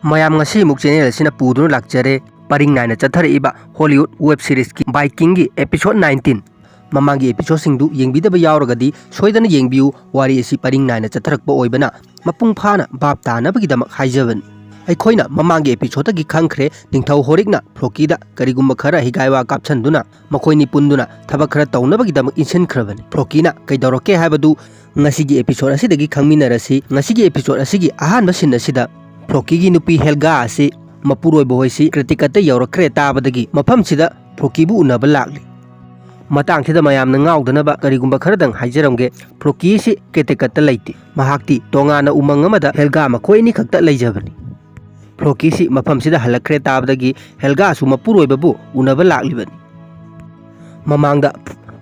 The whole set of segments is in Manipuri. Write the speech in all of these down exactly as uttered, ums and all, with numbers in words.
ꯃꯌꯥꯝ, ꯉꯁꯤ ꯑꯃꯨꯛ ꯆꯦꯅꯦꯜ ꯑꯁꯤꯅ ꯄꯨꯗꯨꯅ ꯂꯥꯛꯆꯔꯦ ꯄꯔꯤꯡ ꯅꯥꯏꯅ ꯆꯠꯊꯔꯛꯏꯕ ꯍꯣꯂꯤꯋꯨꯗ ꯋꯦꯕ ꯁꯤꯔꯤꯁꯀꯤ ꯕꯥꯏꯀꯤꯡꯒꯤ ꯑꯦꯄꯤꯁꯣꯗ ꯅꯥꯏꯟꯇꯤꯟ꯫ ꯃꯃꯥꯡꯒꯤ ꯑꯦꯄꯤꯁꯣꯗꯁꯤꯡꯗꯨ ꯌꯦꯡꯕꯤꯗꯕ ꯌꯥꯎꯔꯒꯗꯤ ꯁꯣꯏꯗꯅ ꯌꯦꯡꯕꯤꯌꯨ꯫ ꯋꯥꯔꯤ ꯑꯁꯤ ꯄꯔꯤꯡ ꯅꯥꯏꯅ ꯆꯠꯊꯔꯛꯄ ꯑꯣꯏꯕꯅ ꯃꯄꯨꯡ ꯐꯥꯅ ꯚꯥꯞ ꯇꯥꯅꯕꯒꯤꯗꯃꯛ ꯍꯥꯏꯖꯕꯅꯤ꯫ ꯑꯩꯈꯣꯏꯅ ꯃꯃꯥꯡꯒꯤ ꯑꯦꯄꯤꯁꯣꯗꯇꯒꯤ ꯈꯪꯈ꯭ꯔꯦ, ꯅꯤꯡꯊꯧ ꯍꯣꯔꯤꯛꯅ ꯐ꯭ꯂꯣꯀꯤꯗ ꯀꯔꯤꯒꯨꯝꯕ ꯈꯔ ꯍꯤꯒꯥꯏꯋꯥ ꯀꯥꯞꯁꯟꯗꯨꯅ ꯃꯈꯣꯏꯅꯤ ꯄꯨꯟꯗꯨꯅ ꯊꯕꯛ ꯈꯔ ꯇꯧꯅꯕꯒꯤꯗꯃꯛ ꯏꯟꯁꯤꯟꯈ꯭ꯔꯕꯅꯤ꯫ ꯐ꯭ꯂꯣꯀꯤꯅ ꯀꯩꯗꯧꯔꯛꯀꯦ ꯍꯥꯏꯕꯗꯨ ꯉꯁꯤꯒꯤ ꯑꯦꯄꯤꯁꯣꯗ ꯑꯁꯤꯗꯒꯤ ꯈꯪꯃꯤꯟꯅꯔꯁꯤ꯫ ꯉꯁꯤꯒꯤ ꯑꯦꯄꯤꯁꯣꯗ ꯑꯁꯤꯒꯤ ꯑꯍꯥꯟꯕ ꯁꯤꯟ ꯑꯁꯤꯗ ꯐ꯭ꯂꯣꯀꯤꯒꯤ ꯅꯨꯄꯤ ꯍꯦꯜꯒꯥ ꯑꯁꯤ ꯃꯄꯨꯔꯣꯏꯕ ꯍꯣꯏꯁꯤ ꯀ꯭ꯔꯦꯇꯤꯀꯠꯇ ꯌꯧꯔꯛꯈ꯭ꯔꯦ ꯇꯥꯕꯗꯒꯤ ꯃꯐꯝꯁꯤꯗ ꯐ꯭ꯂꯣꯀꯤꯕꯨ ꯎꯅꯕ ꯂꯥꯛꯂꯤ꯫ ꯃꯇꯥꯡꯁꯤꯗ ꯃꯌꯥꯝꯅ ꯉꯥꯎꯗꯅꯕ ꯀꯔꯤꯒꯨꯝꯕ ꯈꯔꯗꯪ ꯍꯥꯏꯖꯔꯝꯒꯦ꯫ ꯐ꯭ꯂꯣꯀꯤꯁꯤ ꯀ꯭ꯔꯦꯇꯤꯀꯠꯇ ꯂꯩꯇꯦ꯫ ꯃꯍꯥꯛꯇꯤ ꯇꯣꯉꯥꯟꯅ ꯎꯃꯪ ꯑꯃꯗ ꯍꯦꯜꯒꯥ ꯃꯈꯣꯏ ꯑꯅꯤꯈꯛꯇ ꯂꯩꯖꯕꯅꯤ꯫ ꯐ꯭ꯂꯣꯀꯤꯁꯤ ꯃꯐꯝꯁꯤꯗ ꯍꯜꯂꯛꯈ꯭ꯔꯦ ꯇꯥꯕꯗꯒꯤ ꯍꯦꯜꯒꯥꯁꯨ ꯃꯄꯨꯔꯣꯏꯕꯕꯨ ꯎꯅꯕ ꯂꯥꯛꯂꯤꯕꯅꯤ꯫ ꯃꯃꯥꯡꯗ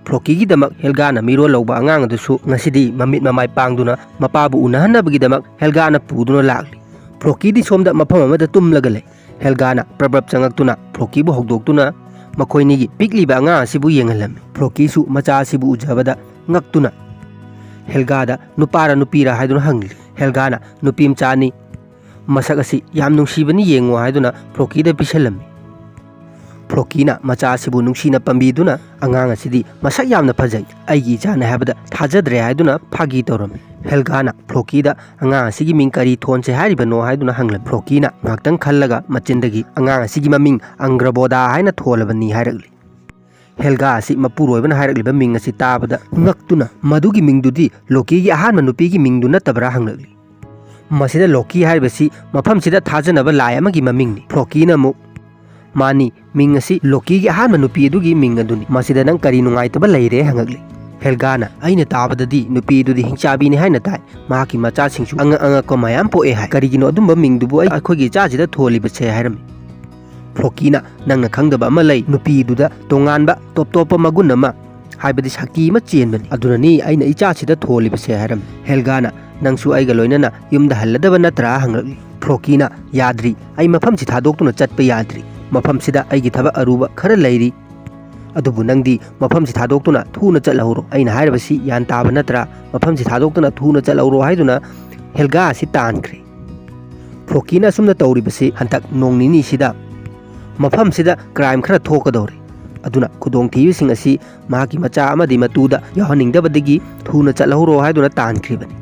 ꯐ꯭ꯂꯣꯀꯤꯒꯤꯗꯃꯛ ꯍꯦꯜꯒꯥꯅ ꯃꯤꯔꯣꯜ ꯂꯧꯕ ꯑꯉꯥꯡ ꯑꯗꯨꯁꯨ ꯉꯁꯤꯗꯤ ꯃꯃꯤꯠ ꯃꯃꯥꯏ ꯄꯥꯡꯗꯨꯅ ꯃꯄꯥꯕꯨ ꯎꯅꯍꯟꯅꯕꯒꯤꯗꯃꯛ ꯍꯦꯜꯒꯥꯅ ꯄꯨꯗꯨꯅ ꯂꯥꯛꯂꯤ꯫ ꯐ꯭ꯂꯣꯀꯤꯗꯤ ꯁꯣꯝꯗ ꯃꯐꯝ ꯑꯃꯗ ꯇꯨꯝꯂꯒ ꯂꯩ꯫ ꯍꯦꯜꯒꯥꯅ ꯄ꯭ꯔꯞ ꯄ꯭ꯔꯞ ꯆꯪꯉꯛꯇꯨꯅ ꯐ꯭ꯂꯣꯀꯤꯕꯨ ꯍꯧꯗꯣꯛꯇꯨꯅ ꯃꯈꯣꯏꯅꯤꯒꯤ ꯄꯤꯛꯂꯤꯕ ꯑꯉꯥꯡ ꯑꯁꯤꯕꯨ ꯌꯦꯡꯍꯜꯂꯝꯃꯤ꯫ ꯐ꯭ꯂꯣꯀꯤꯁꯨ ꯃꯆꯥ ꯑꯁꯤꯕꯨ ꯎꯖꯕꯗ ꯉꯛꯇꯨꯅ ꯍꯦꯜꯒꯥꯗ ꯅꯨꯄꯥꯔ ꯅꯨꯄꯤꯔ ꯍꯥꯏꯗꯨꯅ ꯍꯪꯂꯤ꯫ ꯍꯦꯜꯒꯥꯅ ꯅꯨꯄꯤ ꯃꯆꯥꯅꯤ, ꯃꯁꯛ ꯑꯁꯤ ꯌꯥꯝ ꯅꯨꯡꯁꯤꯕꯅꯤ, ꯌꯦꯡꯉꯨ ꯍꯥꯏꯗꯨꯅ ꯐ꯭ꯂꯣꯀꯤꯗ ꯄꯤꯁꯜꯂꯝꯃꯤ꯫ ꯐ꯭ꯂꯣꯀꯤꯅ ꯃꯆꯥ ꯑꯁꯤꯕꯨ ꯅꯨꯡꯁꯤꯅ ꯄꯥꯝꯕꯤꯗꯨꯅ, "ꯑꯉꯥꯡ ꯑꯁꯤꯗꯤ ꯃꯁꯛ ꯌꯥꯝꯅ ꯐꯖꯩ, ꯑꯩꯒꯤ ꯏꯆꯥꯅꯤ" ꯍꯥꯏꯕꯗ ꯊꯥꯖꯗ꯭ꯔꯦ ꯍꯥꯏꯗꯨꯅ ꯐꯥꯒꯤ ꯇꯧꯔꯝꯃꯤ꯫ ꯍꯦꯜꯒꯥꯅ ꯐ꯭ꯂꯣꯀꯤꯗ, "ꯑꯉꯥꯡ ꯑꯁꯤꯒꯤ ꯃꯤꯡ ꯀꯔꯤ ꯊꯣꯟꯁꯦ ꯍꯥꯏꯔꯤꯕꯅꯣ?" ꯍꯥꯏꯗꯨꯅ ꯍꯪꯂꯝꯃꯤ꯫ ꯐ꯭ꯂꯣꯀꯤꯅ ꯉꯥꯏꯍꯥꯛꯇꯪ ꯈꯜꯂꯒ ꯃꯆꯤꯟꯗꯒꯤ, "ꯑꯉꯥꯡ ꯑꯁꯤꯒꯤ ꯃꯃꯤꯡ ꯑꯪꯒ꯭ꯔꯕꯣꯗꯥ ꯍꯥꯏꯅ ꯊꯣꯜꯂꯕꯅꯤ" ꯍꯥꯏꯔꯛꯂꯤ꯫ ꯍꯦꯜꯒꯥ ꯑꯁꯤ ꯃꯄꯨꯔꯣꯏꯕꯅ ꯍꯥꯏꯔꯛꯂꯤꯕ ꯃꯤꯡ ꯑꯁꯤ ꯇꯥꯕꯗ ꯉꯛꯇꯨꯅ, "ꯃꯗꯨꯒꯤ ꯃꯤꯡꯗꯨꯗꯤ ꯂꯣꯀꯤꯒꯤ ꯑꯍꯥꯟꯕ ꯅꯨꯄꯤꯒꯤ ꯃꯤꯡꯗꯨ ꯅꯠꯇꯕ꯭ꯔꯥ?" ꯍꯪꯂꯛꯂꯤ꯫ ꯃꯁꯤꯗ ꯂꯣꯀꯤ ꯍꯥꯏꯔꯤꯕꯁꯤ ꯃꯐꯝꯁꯤꯗ ꯊꯥꯖꯅꯕ ꯂꯥꯏ ꯑꯃꯒꯤ ꯃꯃꯤꯡꯅꯤ꯫ ꯐ꯭ꯂꯣꯀꯤꯅ ꯑꯃꯨꯛ, "ꯃꯥꯅꯤ, ꯃꯤꯡ ꯑꯁꯤ ꯂꯣꯀꯤꯒꯤ ꯑꯍꯥꯟꯕ ꯅꯨꯄꯤ ꯑꯗꯨꯒꯤ ꯃꯤꯡ ꯑꯗꯨꯅꯤ꯫ ꯃꯁꯤꯗ ꯅꯪ ꯀꯔꯤ ꯅꯨꯡꯉꯥꯏꯇꯕ ꯂꯩꯔꯦ?" ꯍꯪꯉꯛꯂꯤ꯫ ꯍꯦꯜꯒꯥꯅ, "ꯑꯩꯅ ꯇꯥꯕꯗꯗꯤ ꯅꯨꯄꯤ ꯑꯗꯨꯗꯤ ꯍꯤꯡꯆꯥꯕꯤꯅꯤ ꯍꯥꯏꯅ ꯇꯥꯏ꯫ ꯃꯍꯥꯛꯀꯤ ꯃꯆꯥꯁꯤꯡꯁꯨ ꯑꯉꯛ ꯑꯉꯛꯄ ꯃꯌꯥꯝ ꯄꯣꯛꯑꯦ ꯍꯥꯏ꯫ ꯀꯔꯤꯒꯤꯅꯣ ꯑꯗꯨꯝꯕ ꯃꯤꯡꯗꯨꯕꯨ ꯑꯩ-, ꯑꯩꯈꯣꯏꯒꯤ ꯏꯆꯥꯁꯤꯗ ꯊꯣꯜꯂꯤꯕꯁꯦ?" ꯍꯥꯏꯔꯝꯃꯤ꯫ ꯐ꯭ꯂꯣꯀꯤꯅ, "ꯅꯪꯅ ꯈꯪꯗꯕ ꯑꯃ ꯂꯩ, ꯅꯨꯄꯤꯗꯨꯗ ꯇꯣꯉꯥꯟꯕ ꯇꯣꯞ ꯇꯣꯞꯄ ꯃꯒꯨꯟ ꯑꯃ, ꯍꯥꯏꯕꯗꯤ ꯁꯛꯇꯤ ꯑꯃ ꯆꯦꯟꯕꯅꯤ꯫ ꯑꯗꯨꯅꯅꯤ ꯑꯩꯅ ꯏꯆꯥꯁꯤꯗ ꯊꯣꯜꯂꯤꯕꯁꯦ" ꯍꯥꯏꯔꯝꯃꯤ꯫ ꯍꯦꯜꯒꯥꯅ, "ꯅꯪꯁꯨ ꯑꯩꯒ ꯂꯣꯏꯅꯅ ꯌꯨꯝꯗ ꯍꯜꯂꯗꯕ ꯅꯠꯇ꯭ꯔꯥ?" ꯍꯪꯂꯛꯂꯤ꯫ ꯐ꯭ꯂꯣꯀꯤꯅ, "ꯌꯥꯗ꯭ꯔꯤ, ꯑꯩ ꯃꯐꯝꯁꯤ ꯊꯥꯗꯣꯛꯇꯨꯅ ꯆꯠꯄ ꯌꯥꯗ꯭ꯔꯤ꯫ ꯃꯐꯝꯁꯤꯗ ꯑꯩꯒꯤ ꯊꯕꯛ ꯑꯔꯨꯕ ꯈꯔ ꯂꯩꯔꯤ꯫ ꯑꯗꯨꯕꯨ ꯅꯪꯗꯤ ꯃꯐꯝꯁꯤ ꯊꯥꯗꯣꯛꯇꯨꯅ ꯊꯨꯅ ꯆꯠꯍꯧꯔꯣ꯫ ꯑꯩꯅ ꯍꯥꯏꯔꯤꯕꯁꯤ ꯒ꯭ꯌꯥꯟ ꯇꯥꯕ ꯅꯠꯇ꯭ꯔꯥ? ꯃꯐꯝꯁꯤ ꯊꯥꯗꯣꯛꯇꯨꯅ ꯊꯨꯅ ꯆꯠꯍꯧꯔꯣ" ꯍꯥꯏꯗꯨꯅ ꯍꯦꯜꯒꯥ ꯑꯁꯤ ꯇꯥꯟꯈ꯭ꯔꯦ꯫ ꯐ꯭ꯂꯣꯀꯤꯅ ꯑꯁꯨꯝꯅ ꯇꯧꯔꯤꯕꯁꯤ ꯍꯟꯗꯛ ꯅꯣꯡ ꯅꯤꯅꯤꯁꯤꯗ ꯃꯐꯝꯁꯤꯗ ꯀ꯭ꯔꯥꯏꯝ ꯈꯔ ꯊꯣꯛꯀꯗꯧꯔꯤ꯫ ꯑꯗꯨꯅ ꯈꯨꯗꯣꯡꯊꯤꯕꯁꯤꯡ ꯑꯁꯤ ꯃꯍꯥꯛꯀꯤ ꯃꯆꯥ ꯑꯃꯗꯤ ꯃꯇꯨꯗ ꯌꯥꯎꯍꯟꯅꯤꯡꯗꯕꯗꯒꯤ ꯊꯨꯅ ꯆꯠꯍꯧꯔꯣ ꯍꯥꯏꯗꯨꯅ ꯇꯥꯟꯈ꯭ꯔꯤꯕꯅꯤ꯫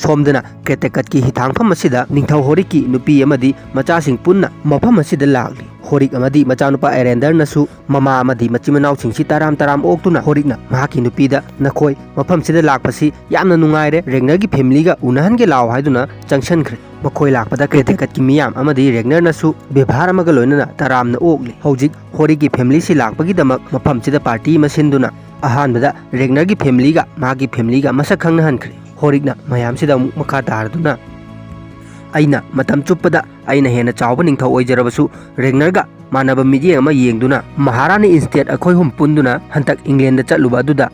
ꯁꯣꯝꯗꯅ ꯀ꯭ꯔꯦꯇꯦꯀꯠꯀꯤ ꯍꯤꯊꯥꯡꯐꯝ ꯑꯁꯤꯗ ꯅꯤꯡꯊꯧ ꯍꯣꯔꯤꯛꯀꯤ ꯅꯨꯄꯤ ꯑꯃꯗꯤ ꯃꯆꯥꯁꯤꯡ ꯄꯨꯟꯅ ꯃꯐꯝ ꯑꯁꯤꯗ ꯂꯥꯛꯂꯤ꯫ ꯍꯣꯔꯤꯛ ꯑꯃꯗꯤ ꯃꯆꯥꯅꯨꯄꯥ ꯑꯦꯔꯦꯟꯗꯔꯅꯁꯨ ꯃꯃꯥ ꯑꯃꯗꯤ ꯃꯆꯤꯟ ꯃꯅꯥꯎꯁꯤꯡꯁꯤ ꯇꯔꯥꯝ ꯇꯔꯥꯝ ꯑꯣꯛꯇꯨꯅ ꯍꯣꯔꯤꯛꯅ ꯃꯍꯥꯛꯀꯤ ꯅꯨꯄꯤꯗ "ꯅꯈꯣꯏ ꯃꯐꯝꯁꯤꯗ ꯂꯥꯛꯄꯁꯤ ꯌꯥꯝꯅ ꯅꯨꯡꯉꯥꯏꯔꯦ, ꯔꯦꯒꯅꯔꯒꯤ ꯐꯦꯃꯤꯂꯤꯒ ꯎꯅꯍꯟꯒꯦ ꯂꯥꯛꯑꯣ" ꯍꯥꯏꯗꯨꯅ ꯆꯪꯁꯟꯈ꯭ꯔꯦ꯫ ꯃꯈꯣꯏ ꯂꯥꯛꯄꯗ ꯀ꯭ꯔꯦꯇꯦꯀꯠꯀꯤ ꯃꯤꯌꯥꯝ ꯑꯃꯗꯤ ꯔꯦꯒꯅꯔꯅꯁꯨ ꯕꯦꯚꯥꯔ ꯑꯃꯒ ꯂꯣꯏꯅꯅ ꯇꯔꯥꯝꯅ ꯑꯣꯛꯂꯤ꯫ ꯍꯧꯖꯤꯛ ꯍꯣꯔꯤꯛꯀꯤ ꯐꯦꯃꯤꯂꯤꯁꯤ ꯂꯥꯛꯄꯒꯤꯗꯃꯛ ꯃꯐꯝꯁꯤꯗ ꯄꯥꯔꯇꯤ ꯑꯃ ꯁꯤꯟꯗꯨꯅ ꯑꯍꯥꯟꯕꯗ ꯔꯦꯒꯅꯔꯒꯤ ꯐꯦꯃꯤꯂꯤꯒ ꯃꯍꯥꯛꯀꯤ ꯐꯦꯃꯤꯂꯤꯒ ꯃꯁꯛ ꯈꯪꯅꯍꯟꯈ꯭ꯔꯦ꯫ ꯍꯣꯔꯤꯛꯅ ꯃꯌꯥꯝꯁꯤꯗ ꯑꯃꯨꯛ ꯃꯈꯥ ꯇꯥꯔꯗꯨꯅ, "ꯑꯩꯅ ꯃꯇꯝ ꯆꯨꯞꯄꯗ ꯑꯩꯅ ꯍꯦꯟꯅ ꯆꯥꯎꯕ ꯅꯤꯡꯊꯧ ꯑꯣꯏꯖꯔꯕꯁꯨ ꯔꯦꯒꯅꯔꯒ ꯃꯥꯟꯅꯕ ꯃꯤꯠꯌꯦꯡ ꯑꯃ ꯌꯦꯡꯗꯨꯅ ꯃꯍꯥꯔꯥꯅꯤ ꯏꯟꯁꯇꯦꯠ ꯑꯩꯈꯣꯏ ꯑꯍꯨꯝ ꯄꯨꯟꯗꯨꯅ ꯍꯟꯗꯛ ꯏꯪꯂꯦꯟꯗ ꯆꯠꯂꯨꯕ ꯑꯗꯨꯗ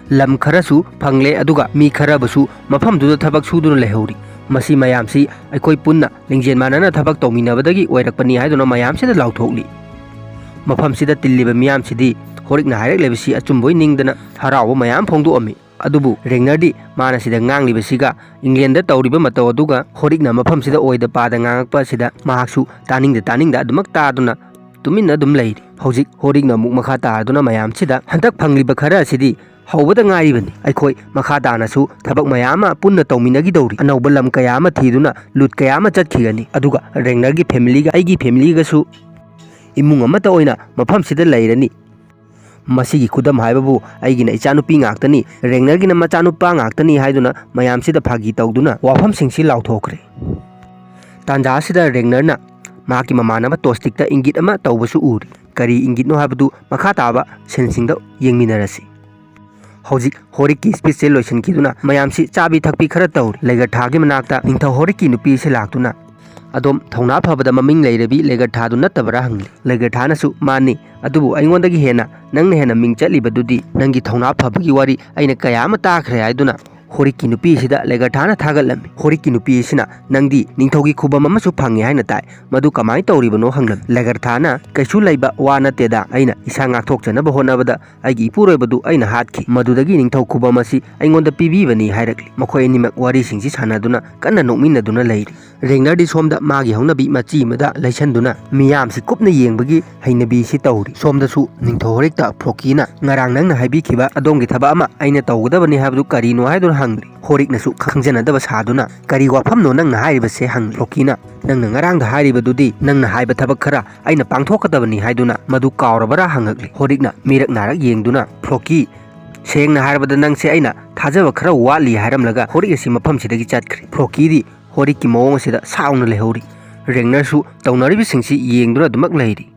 ꯂꯝ ꯈꯔꯁꯨ ꯐꯪꯂꯦ, ꯑꯗꯨꯒ ꯃꯤ ꯈꯔꯕꯨꯁꯨ ꯃꯐꯝꯗꯨꯗ ꯊꯕꯛ ꯁꯨꯗꯨꯅ ꯂꯩꯍꯧꯔꯤ꯫ ꯃꯁꯤ ꯃꯌꯥꯝꯁꯤ ꯑꯩꯈꯣꯏ ꯄꯨꯟꯅ ꯂꯤꯡꯖꯦꯜ ꯃꯥꯟꯅꯅ ꯊꯕꯛ ꯇꯧꯃꯤꯟꯅꯕꯗꯒꯤ ꯑꯣꯏꯔꯛꯄꯅꯤ" ꯍꯥꯏꯗꯨꯅ ꯃꯌꯥꯝꯁꯤꯗ ꯂꯥꯎꯊꯣꯛꯂꯤ꯫ ꯃꯐꯝꯁꯤꯗ ꯇꯤꯜꯂꯤꯕ ꯃꯤꯌꯥꯝꯁꯤꯗꯤ ꯍꯣꯔꯤꯛꯅ ꯍꯥꯏꯔꯛꯂꯤꯕꯁꯤ ꯑꯆꯨꯝꯕꯣꯏ ꯅꯤꯡꯗꯅ ꯍꯔꯥꯎꯕ ꯃꯌꯥꯝ ꯐꯣꯡꯗꯣꯛꯑꯝꯃꯤ꯫ ꯑꯗꯨꯕꯨ ꯔꯦꯒꯅꯔꯗꯤ ꯃꯥꯅ ꯁꯤꯗ ꯉꯥꯡꯂꯤꯕꯁꯤꯒ ꯏꯪꯂꯦꯟꯗ ꯇꯧꯔꯤꯕ ꯃꯇꯧ ꯑꯗꯨꯒ ꯍꯣꯔꯤꯛꯅ ꯃꯐꯝꯁꯤꯗ ꯑꯣꯏꯗ ꯄꯥꯗ ꯉꯥꯡꯉꯛꯄ ꯑꯁꯤꯗ ꯃꯍꯥꯛꯁꯨ ꯇꯥꯅꯤꯡꯗ ꯇꯥꯅꯤꯡꯗ ꯑꯗꯨꯃꯛ ꯇꯥꯗꯨꯅ ꯇꯨꯃꯤꯟꯅ ꯑꯗꯨꯝ ꯂꯩꯔꯤ꯫ ꯍꯧꯖꯤꯛ ꯍꯣꯔꯤꯛꯅ ꯑꯃꯨꯛ ꯃꯈꯥ ꯇꯥꯔꯗꯨꯅ ꯃꯌꯥꯝꯁꯤꯗ, "ꯍꯟꯗꯛ ꯐꯪꯂꯤꯕ ꯈꯔ ꯑꯁꯤꯗꯤ ꯍꯧꯕꯗ ꯉꯥꯏꯔꯤꯕꯅꯤ꯫ ꯑꯩꯈꯣꯏ ꯃꯈꯥ ꯇꯥꯅꯁꯨ ꯊꯕꯛ ꯃꯌꯥꯝ ꯑꯃ ꯄꯨꯟꯅ ꯇꯧꯃꯤꯟꯅꯈꯤꯗꯧꯔꯤ꯫ ꯑꯅꯧꯕ ꯂꯝ ꯀꯌꯥ ꯑꯃ ꯊꯤꯗꯨꯅ ꯂꯨꯠ ꯀꯌꯥ ꯑꯃ ꯆꯠꯈꯤꯒꯅꯤ꯫ ꯑꯗꯨꯒ ꯔꯦꯒꯅꯔꯒꯤ ꯐꯦꯃꯤꯂꯤꯒ ꯑꯩꯒꯤ ꯐꯦꯃꯤꯂꯤꯒꯁꯨ ꯏꯃꯨꯡ ꯑꯃꯠꯇ ꯑꯣꯏꯅ ꯃꯐꯝꯁꯤꯗ ꯂꯩꯔꯅꯤ꯫ ꯃꯁꯤꯒꯤ ꯈꯨꯗꯝ ꯍꯥꯏꯕꯕꯨ ꯑꯩꯒꯤꯅ ꯏꯆꯥꯅꯨꯄꯤ ꯉꯥꯛꯇꯅꯤ, ꯔꯦꯒꯅꯔꯒꯤꯅ ꯃꯆꯥꯅꯨꯄꯥ ꯉꯥꯛꯇꯅꯤ" ꯍꯥꯏꯗꯨꯅ ꯃꯌꯥꯝꯁꯤꯗ ꯐꯥꯒꯤ ꯇꯧꯗꯨꯅ ꯋꯥꯐꯝꯁꯤꯡꯁꯤ ꯂꯥꯎꯊꯣꯛꯈ꯭ꯔꯦ꯫ ꯇꯥꯟꯖꯥ ꯑꯁꯤꯗ ꯔꯦꯒꯅꯔꯅ ꯃꯍꯥꯛꯀꯤ ꯃꯃꯥꯟꯅꯕ ꯇꯣꯁꯇꯤꯛꯇ ꯏꯪꯒꯤꯠ ꯑꯃ ꯇꯧꯕꯁꯨ ꯎꯔꯤ꯫ ꯀꯔꯤ ꯏꯪꯒꯤꯠꯅꯣ ꯍꯥꯏꯕꯗꯨ ꯃꯈꯥ ꯇꯥꯕ ꯁꯤꯟꯁꯤꯡꯗ ꯌꯦꯡꯃꯤꯟꯅꯔꯁꯤ꯫ ꯍꯧꯖꯤꯛ ꯍꯣꯔꯤꯛꯀꯤ ꯁ꯭ꯄꯤꯆꯁꯦ ꯂꯣꯏꯁꯤꯟꯈꯤꯗꯨꯅ ꯃꯌꯥꯝꯁꯤ ꯆꯥꯕꯤ ꯊꯛꯄꯤ ꯈꯔ ꯇꯧꯔꯤ꯫ ꯂꯩꯒꯔꯊꯥꯒꯤ ꯃꯅꯥꯛꯇ ꯅꯤꯡꯊꯧ ꯍꯣꯔꯤꯛꯀꯤ ꯅꯨꯄꯤꯁꯤ ꯂꯥꯛꯇꯨꯅ, "ꯑꯗꯣꯝ ꯊꯧꯅꯥ ꯐꯕꯗ ꯃꯃꯤꯡ ꯂꯩꯔꯕꯤ ꯂꯩꯒꯔꯊꯥꯗꯨ ꯅꯠꯇꯕ꯭ꯔꯥ?" ꯍꯪꯂꯤ꯫ ꯂꯩꯒꯔꯊꯥꯅꯁꯨ, "ꯃꯥꯅꯤ, ꯑꯗꯨꯕꯨ ꯑꯩꯉꯣꯟꯗꯒꯤ ꯍꯦꯟꯅ ꯅꯪꯅ ꯍꯦꯟꯅ ꯃꯤꯡ ꯆꯠꯂꯤꯕꯗꯨꯗꯤ꯫ ꯅꯪꯒꯤ ꯊꯧꯅꯥ ꯐꯕꯒꯤ ꯋꯥꯔꯤ ꯑꯩꯅ ꯀꯌꯥ ꯑꯃ ꯇꯥꯈ꯭ꯔꯦ" ꯍꯥꯏꯗꯨꯅ ꯍꯣꯔꯤꯛꯀꯤ ꯅꯨꯄꯤ ꯑꯁꯤꯗ ꯂꯦꯒꯔꯊꯥꯅ ꯊꯥꯒꯠꯂꯝꯃꯤ꯫ ꯍꯣꯔꯤꯛꯀꯤ ꯅꯨꯄꯤ ꯑꯁꯤꯅ, "ꯅꯪꯗꯤ ꯅꯤꯡꯊꯧꯒꯤ ꯈꯨꯕꯝ ꯑꯃꯁꯨ ꯐꯪꯉꯦ ꯍꯥꯏꯅ ꯇꯥꯏ, ꯃꯗꯨ ꯀꯃꯥꯏꯅ ꯇꯧꯔꯤꯕꯅꯣ?" ꯍꯪꯂꯝꯃꯤ꯫ ꯂꯦꯒꯔꯊꯥꯅ, "ꯀꯩꯁꯨ ꯂꯩꯕ ꯋꯥ ꯅꯠꯇꯦꯗ, ꯑꯩꯅ ꯏꯁꯥ ꯉꯥꯛꯊꯣꯛꯆꯅꯕ ꯍꯣꯠꯅꯕꯗ ꯑꯩꯒꯤ ꯏꯄꯨꯔꯣꯏꯕꯗꯨ ꯑꯩꯅ ꯍꯥꯠꯈꯤ꯫ ꯃꯗꯨꯗꯒꯤ ꯅꯤꯡꯊꯧ ꯈꯨꯕꯝ ꯑꯁꯤ ꯑꯩꯉꯣꯟꯗ ꯄꯤꯕꯤꯕꯅꯤ" ꯍꯥꯏꯔꯛꯂꯤ꯫ ꯃꯈꯣꯏ ꯑꯅꯤꯃꯛ ꯋꯥꯔꯤꯁꯤꯡꯁꯤ ꯁꯥꯟꯅꯗꯨꯅ ꯀꯟꯅ ꯅꯣꯛꯃꯤꯟꯅꯗꯨꯅ ꯂꯩꯔꯤ꯫ ꯔꯦꯒꯅꯔꯗꯤ ꯁꯣꯝꯗ ꯃꯥꯒꯤ ꯍꯧꯅꯕꯤ ꯃꯆꯤ ꯑꯃꯗ ꯂꯩꯁꯟꯗꯨꯅ ꯃꯤꯌꯥꯝꯁꯤ ꯀꯨꯞꯅ ꯌꯦꯡꯕꯒꯤ ꯍꯩꯅꯕꯤꯁꯤ ꯇꯧꯔꯤ꯫ ꯁꯣꯝꯗꯁꯨ ꯅꯤꯡꯊꯧ ꯍꯣꯔꯤꯛꯇ ꯐ꯭ꯂꯣꯀꯤꯅ, "ꯉꯔꯥꯡ ꯅꯪꯅ ꯍꯥꯏꯕꯤꯈꯤꯕ ꯑꯗꯣꯝꯒꯤ ꯊꯕꯛ ꯑꯃ ꯑꯩꯅ ꯇꯧꯒꯗꯕꯅꯤ ꯍꯥꯏꯕꯗꯨ ꯀꯔꯤꯅꯣ?" ꯍꯥꯏꯗꯨꯅ ꯍꯪꯂꯤ꯫ ꯍꯣꯔꯤꯛꯅꯁꯨ ꯈꯪꯖꯅꯗꯕ ꯁꯥꯗꯨꯅ, "ꯀꯔꯤ ꯋꯥꯐꯝꯅꯣ ꯅꯪꯅ ꯍꯥꯏꯔꯤꯕꯁꯦ?" ꯍꯪꯂꯤ꯫ ꯐ꯭ꯂꯣꯀꯤꯅ, "ꯅꯪꯅ ꯉꯔꯥꯡꯗ ꯍꯥꯏꯔꯤꯕꯗꯨꯗꯤ ꯅꯪꯅ ꯍꯥꯏꯕ ꯊꯕꯛ ꯈꯔ ꯑꯩꯅ ꯄꯥꯡꯊꯣꯛꯀꯗꯕꯅꯤ ꯍꯥꯏꯗꯨꯅ, ꯃꯗꯨ ꯀꯥꯎꯔꯕꯔꯥ?" ꯍꯪꯉꯛꯂꯤ꯫ ꯍꯣꯔꯤꯛꯅ ꯃꯤꯔꯛ ꯅꯥꯔꯛ ꯌꯦꯡꯗꯨꯅ, "ꯐ꯭ꯂꯣꯀꯤ, ꯁꯦꯡꯅ ꯍꯥꯏꯔꯕꯗ ꯅꯪꯁꯦ ꯑꯩꯅ ꯊꯥꯖꯕ ꯈꯔ ꯋꯥꯠꯂꯤ" ꯍꯥꯏꯔꯝꯂꯒ ꯍꯣꯔꯤꯛ ꯑꯁꯤ ꯃꯐꯝꯁꯤꯗꯒꯤ ꯆꯠꯈ꯭ꯔꯦ꯫ ꯐ꯭ꯂꯣꯀꯤꯗꯤ ꯍꯣꯔꯤꯛꯀꯤ ꯃꯑꯣꯡ ꯑꯁꯤꯗ ꯁꯥꯎꯅ ꯂꯩꯍꯧꯔꯤ꯫ ꯔꯦꯒꯅꯔꯁꯨ ꯇꯧꯅꯔꯤꯕꯁꯤꯡꯁꯤ ꯌꯦꯡꯗꯨꯅ ꯑꯗꯨꯃꯛ ꯂꯩꯔꯤ꯫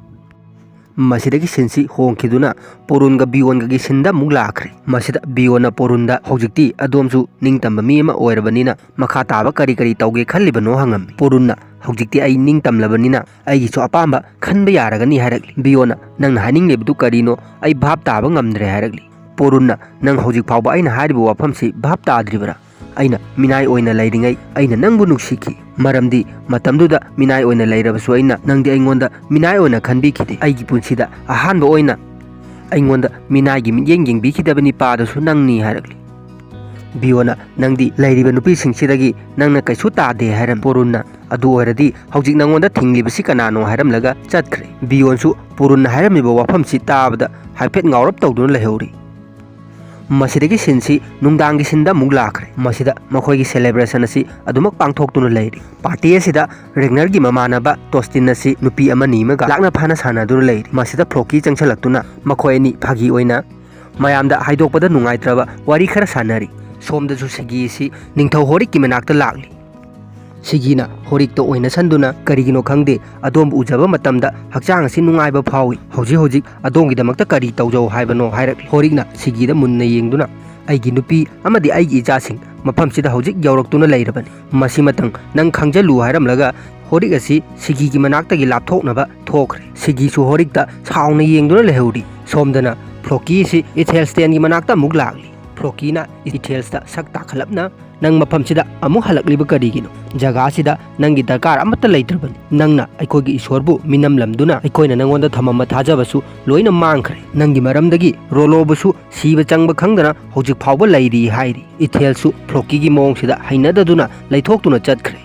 ꯃꯁꯤꯗꯒꯤ ꯁꯤꯟꯁꯤ ꯍꯣꯡꯈꯤꯗꯨꯅ ꯄꯣꯔꯨꯟꯒ ꯕꯤꯌꯣꯟꯒꯒꯤ ꯁꯤꯟꯗ ꯑꯃꯨꯛ ꯂꯥꯛꯈ꯭ꯔꯦ꯫ ꯃꯁꯤꯗ ꯕꯤꯌꯣꯟꯅ ꯄꯣꯔꯨꯟꯗ, "ꯍꯧꯖꯤꯛꯇꯤ ꯑꯗꯣꯝꯁꯨ ꯅꯤꯡꯇꯝꯕ ꯃꯤ ꯑꯃ ꯑꯣꯏꯔꯕꯅꯤꯅ ꯃꯈꯥ ꯇꯥꯕ ꯀꯔꯤ ꯀꯔꯤ ꯇꯧꯒꯦ ꯈꯜꯂꯤꯕꯅꯣ?" ꯍꯪꯉꯝꯃꯤ꯫ ꯄꯣꯔꯨꯟꯅ, "ꯍꯧꯖꯤꯛꯇꯤ ꯑꯩ ꯅꯤꯡꯇꯝꯂꯕꯅꯤꯅ ꯑꯩꯒꯤꯁꯨ ꯑꯄꯥꯝꯕ ꯈꯟꯕ ꯌꯥꯔꯒꯅꯤ" ꯍꯥꯏꯔꯛꯂꯤ꯫ ꯕꯤꯌꯣꯟꯅ, "ꯅꯪꯅ ꯍꯥꯏꯅꯤꯡꯂꯤꯕꯗꯨ ꯀꯔꯤꯅꯣ? ꯑꯩ ꯚꯥꯞ ꯇꯥꯕ ꯉꯝꯗ꯭ꯔꯦ" ꯍꯥꯏꯔꯛꯂꯤ꯫ ꯄꯣꯔꯨꯟꯅ, "ꯅꯪ ꯍꯧꯖꯤꯛ ꯐꯥꯎꯕ ꯑꯩꯅ ꯍꯥꯏꯔꯤꯕ ꯋꯥꯐꯝꯁꯤ ꯚꯥꯞ ꯇꯥꯗ꯭ꯔꯤꯕꯔꯥ? ꯑꯩꯅ ꯃꯤꯅꯥꯏ ꯑꯣꯏꯅ ꯂꯩꯔꯤꯉꯩ ꯑꯩꯅ ꯅꯪꯕꯨ ꯅꯨꯡꯁꯤꯈꯤ, ꯃꯔꯝꯗꯤ ꯃꯇꯝꯗꯨꯗ ꯃꯤꯅꯥꯏ ꯑꯣꯏꯅ ꯂꯩꯔꯕꯁꯨ ꯑꯩꯅ ꯅꯪꯗꯤ ꯑꯩꯉꯣꯟꯗ ꯃꯤꯅꯥꯏ ꯑꯣꯏꯅ ꯈꯟꯕꯤꯈꯤꯗꯦ꯫ ꯑꯩꯒꯤ ꯄꯨꯟꯁꯤꯗ ꯑꯍꯥꯟꯕ ꯑꯣꯏꯅ ꯑꯩꯉꯣꯟꯗ ꯃꯤꯅꯥꯏꯒꯤ ꯃꯤꯠꯌꯦꯡ ꯌꯦꯡꯕꯤꯈꯤꯗꯕ ꯅꯤꯄꯥꯗꯨꯁꯨ ꯅꯪꯅꯤ" ꯍꯥꯏꯔꯛꯂꯤ꯫ ꯕꯤꯌꯣꯟꯅ, "ꯅꯪꯗꯤ ꯂꯩꯔꯤꯕ ꯅꯨꯄꯤꯁꯤꯡꯁꯤꯗꯒꯤ ꯅꯪꯅ ꯀꯩꯁꯨ ꯇꯥꯗꯦ" ꯍꯥꯏꯔꯝꯃꯤ꯫ ꯄꯣꯔꯨꯟꯅ, "ꯑꯗꯨ ꯑꯣꯏꯔꯗꯤ ꯍꯧꯖꯤꯛ ꯅꯉꯣꯟꯗ ꯊꯤꯡꯂꯤꯕꯁꯤ ꯀꯅꯥꯅꯣ?" ꯍꯥꯏꯔꯝꯂꯒ ꯆꯠꯈ꯭ꯔꯦ꯫ ꯕꯤꯌꯣꯟꯁꯨ ꯄꯣꯔꯨꯟꯅ ꯍꯥꯏꯔꯝꯃꯤꯕ ꯋꯥꯐꯝꯁꯤ ꯇꯥꯕꯗ ꯍꯥꯏꯐꯦꯠ ꯉꯥꯎꯔꯞ ꯇꯧꯗꯨꯅ ꯂꯩꯍꯧꯔꯤ꯫ ꯃꯁꯤꯗꯒꯤ ꯁꯤꯟꯁꯤ ꯅꯨꯡꯗꯥꯡꯒꯤ ꯁꯤꯟꯗ ꯑꯃꯨꯛ ꯂꯥꯛꯈ꯭ꯔꯦ꯫ ꯃꯁꯤꯗ ꯃꯈꯣꯏꯒꯤ ꯁꯦꯂꯦꯕ꯭ꯔꯦꯁꯟ ꯑꯁꯤ ꯑꯗꯨꯃꯛ ꯄꯥꯡꯊꯣꯛꯇꯨꯅ ꯂꯩꯔꯤ꯫ ꯄꯥꯔꯇꯤ ꯑꯁꯤꯗ ꯔꯦꯒꯅꯔꯒꯤ ꯃꯃꯥꯟꯅꯕ ꯇꯣꯁꯇꯤꯟ ꯑꯁꯤ ꯅꯨꯄꯤ ꯑꯃꯅꯤ ꯑꯃꯒ ꯂꯥꯛꯅ ꯐꯥꯅ ꯁꯥꯟꯅꯗꯨꯅ ꯂꯩꯔꯤ꯫ ꯃꯁꯤꯗ ꯐ꯭ꯂꯣꯀꯤ ꯆꯪꯁꯤꯜꯂꯛꯇꯨꯅ ꯃꯈꯣꯏ ꯑꯅꯤ ꯐꯥꯒꯤ ꯑꯣꯏꯅ ꯃꯌꯥꯝꯗ ꯍꯥꯏꯗꯣꯛꯄꯗ ꯅꯨꯡꯉꯥꯏꯇ꯭ꯔꯕ ꯋꯥꯔꯤ ꯈꯔ ꯁꯥꯟꯅꯔꯤ꯫ ꯁꯣꯝꯗꯁꯨ ꯁꯤꯒꯤ ꯑꯁꯤ ꯅꯤꯡꯊꯧ ꯍꯣꯔꯤꯛꯀꯤ ꯃꯅꯥꯛꯇ ꯂꯥꯛꯂꯤ꯫ ꯁꯤꯒꯤꯅ ꯍꯣꯔꯤꯛꯇ ꯑꯣꯏꯅꯁꯟꯗꯨꯅ, "ꯀꯔꯤꯒꯤꯅꯣ ꯈꯪꯗꯦ, ꯑꯗꯣꯝꯕꯨ ꯎꯖꯕ ꯃꯇꯝꯗ ꯍꯛꯆꯥꯡ ꯑꯁꯤ ꯅꯨꯡꯉꯥꯏꯕ ꯐꯥꯎꯏ꯫ ꯍꯧꯖꯤꯛ ꯍꯧꯖꯤꯛ ꯑꯗꯣꯝꯒꯤꯗꯃꯛꯇ ꯀꯔꯤ ꯇꯧꯖꯧ ꯍꯥꯏꯕꯅꯣ?" ꯍꯥꯏꯔꯛꯂꯤ꯫ ꯍꯣꯔꯤꯛꯅ ꯁꯤꯒꯤꯗ ꯃꯨꯟꯅ ꯌꯦꯡꯗꯨꯅ, "ꯑꯩꯒꯤ ꯅꯨꯄꯤ ꯑꯃꯗꯤ ꯑꯩꯒꯤ ꯏꯆꯥꯁꯤꯡ ꯃꯐꯝꯁꯤꯗ ꯍꯧꯖꯤꯛ ꯌꯧꯔꯛꯇꯨꯅ ꯂꯩꯔꯕꯅꯤ꯫ ꯃꯁꯤꯃꯇꯪ ꯅꯪ ꯈꯪꯖꯜꯂꯨ" ꯍꯥꯏꯔꯝꯂꯒ ꯍꯣꯔꯤꯛ ꯑꯁꯤ ꯁꯤꯒꯤꯒꯤ ꯃꯅꯥꯛꯇꯒꯤ ꯂꯥꯞꯊꯣꯛꯅꯕ ꯊꯣꯛꯈ꯭ꯔꯦ꯫ ꯁꯤꯒꯤꯁꯨ ꯍꯣꯔꯤꯛꯇ ꯁꯥꯎꯅ ꯌꯦꯡꯗꯨꯅ ꯂꯩꯍꯧꯔꯤ꯫ ꯁꯣꯝꯗꯅ ꯐ꯭ꯂꯣꯀꯤ ꯑꯁꯤ ꯏꯊꯦꯜꯁꯇꯦꯟꯒꯤ ꯃꯅꯥꯛꯇ ꯑꯃꯨꯛ ꯂꯥꯛꯂꯤ꯫ ꯐ꯭ꯔꯣꯀꯤꯅ ꯏꯊꯦꯜꯁꯇ ꯁꯛ ꯇꯥꯈꯠꯂꯞꯅ, "ꯅꯪ ꯃꯐꯝꯁꯤꯗ ꯑꯃꯨꯛ ꯍꯜꯂꯛꯂꯤꯕ ꯀꯔꯤꯒꯤꯅꯣ? ꯖꯒꯥꯁꯤꯗ ꯅꯪꯒꯤ ꯗꯔꯀꯥꯔ ꯑꯃꯠꯇ ꯂꯩꯇ꯭ꯔꯕꯅꯤ꯫ ꯅꯪꯅ ꯑꯩꯈꯣꯏꯒꯤ ꯏꯁꯣꯔꯕꯨ ꯃꯤꯅꯝꯂꯝꯗꯨꯅ ꯑꯩꯈꯣꯏꯅ ꯅꯪꯉꯣꯟꯗ ꯊꯝꯃꯝꯕ ꯊꯥꯖꯕꯁꯨ ꯂꯣꯏꯅ ꯃꯥꯡꯈ꯭ꯔꯦ꯫ ꯅꯪꯒꯤ ꯃꯔꯝꯗꯒꯤ ꯔꯣꯂꯣꯕꯨꯁꯨ ꯁꯤꯕ ꯆꯪꯕ ꯈꯪꯗꯅ ꯍꯧꯖꯤꯛ ꯐꯥꯎꯕ ꯂꯩꯔꯤ" ꯍꯥꯏꯔꯤ꯫ ꯏꯊꯦꯜꯁꯨ ꯐ꯭ꯔꯣꯀꯤꯒꯤ ꯃꯑꯣꯡꯁꯤꯗ ꯍꯩꯅꯗꯗꯨꯅ ꯂꯩꯊꯣꯛꯇꯨꯅ ꯆꯠꯈ꯭ꯔꯦ꯫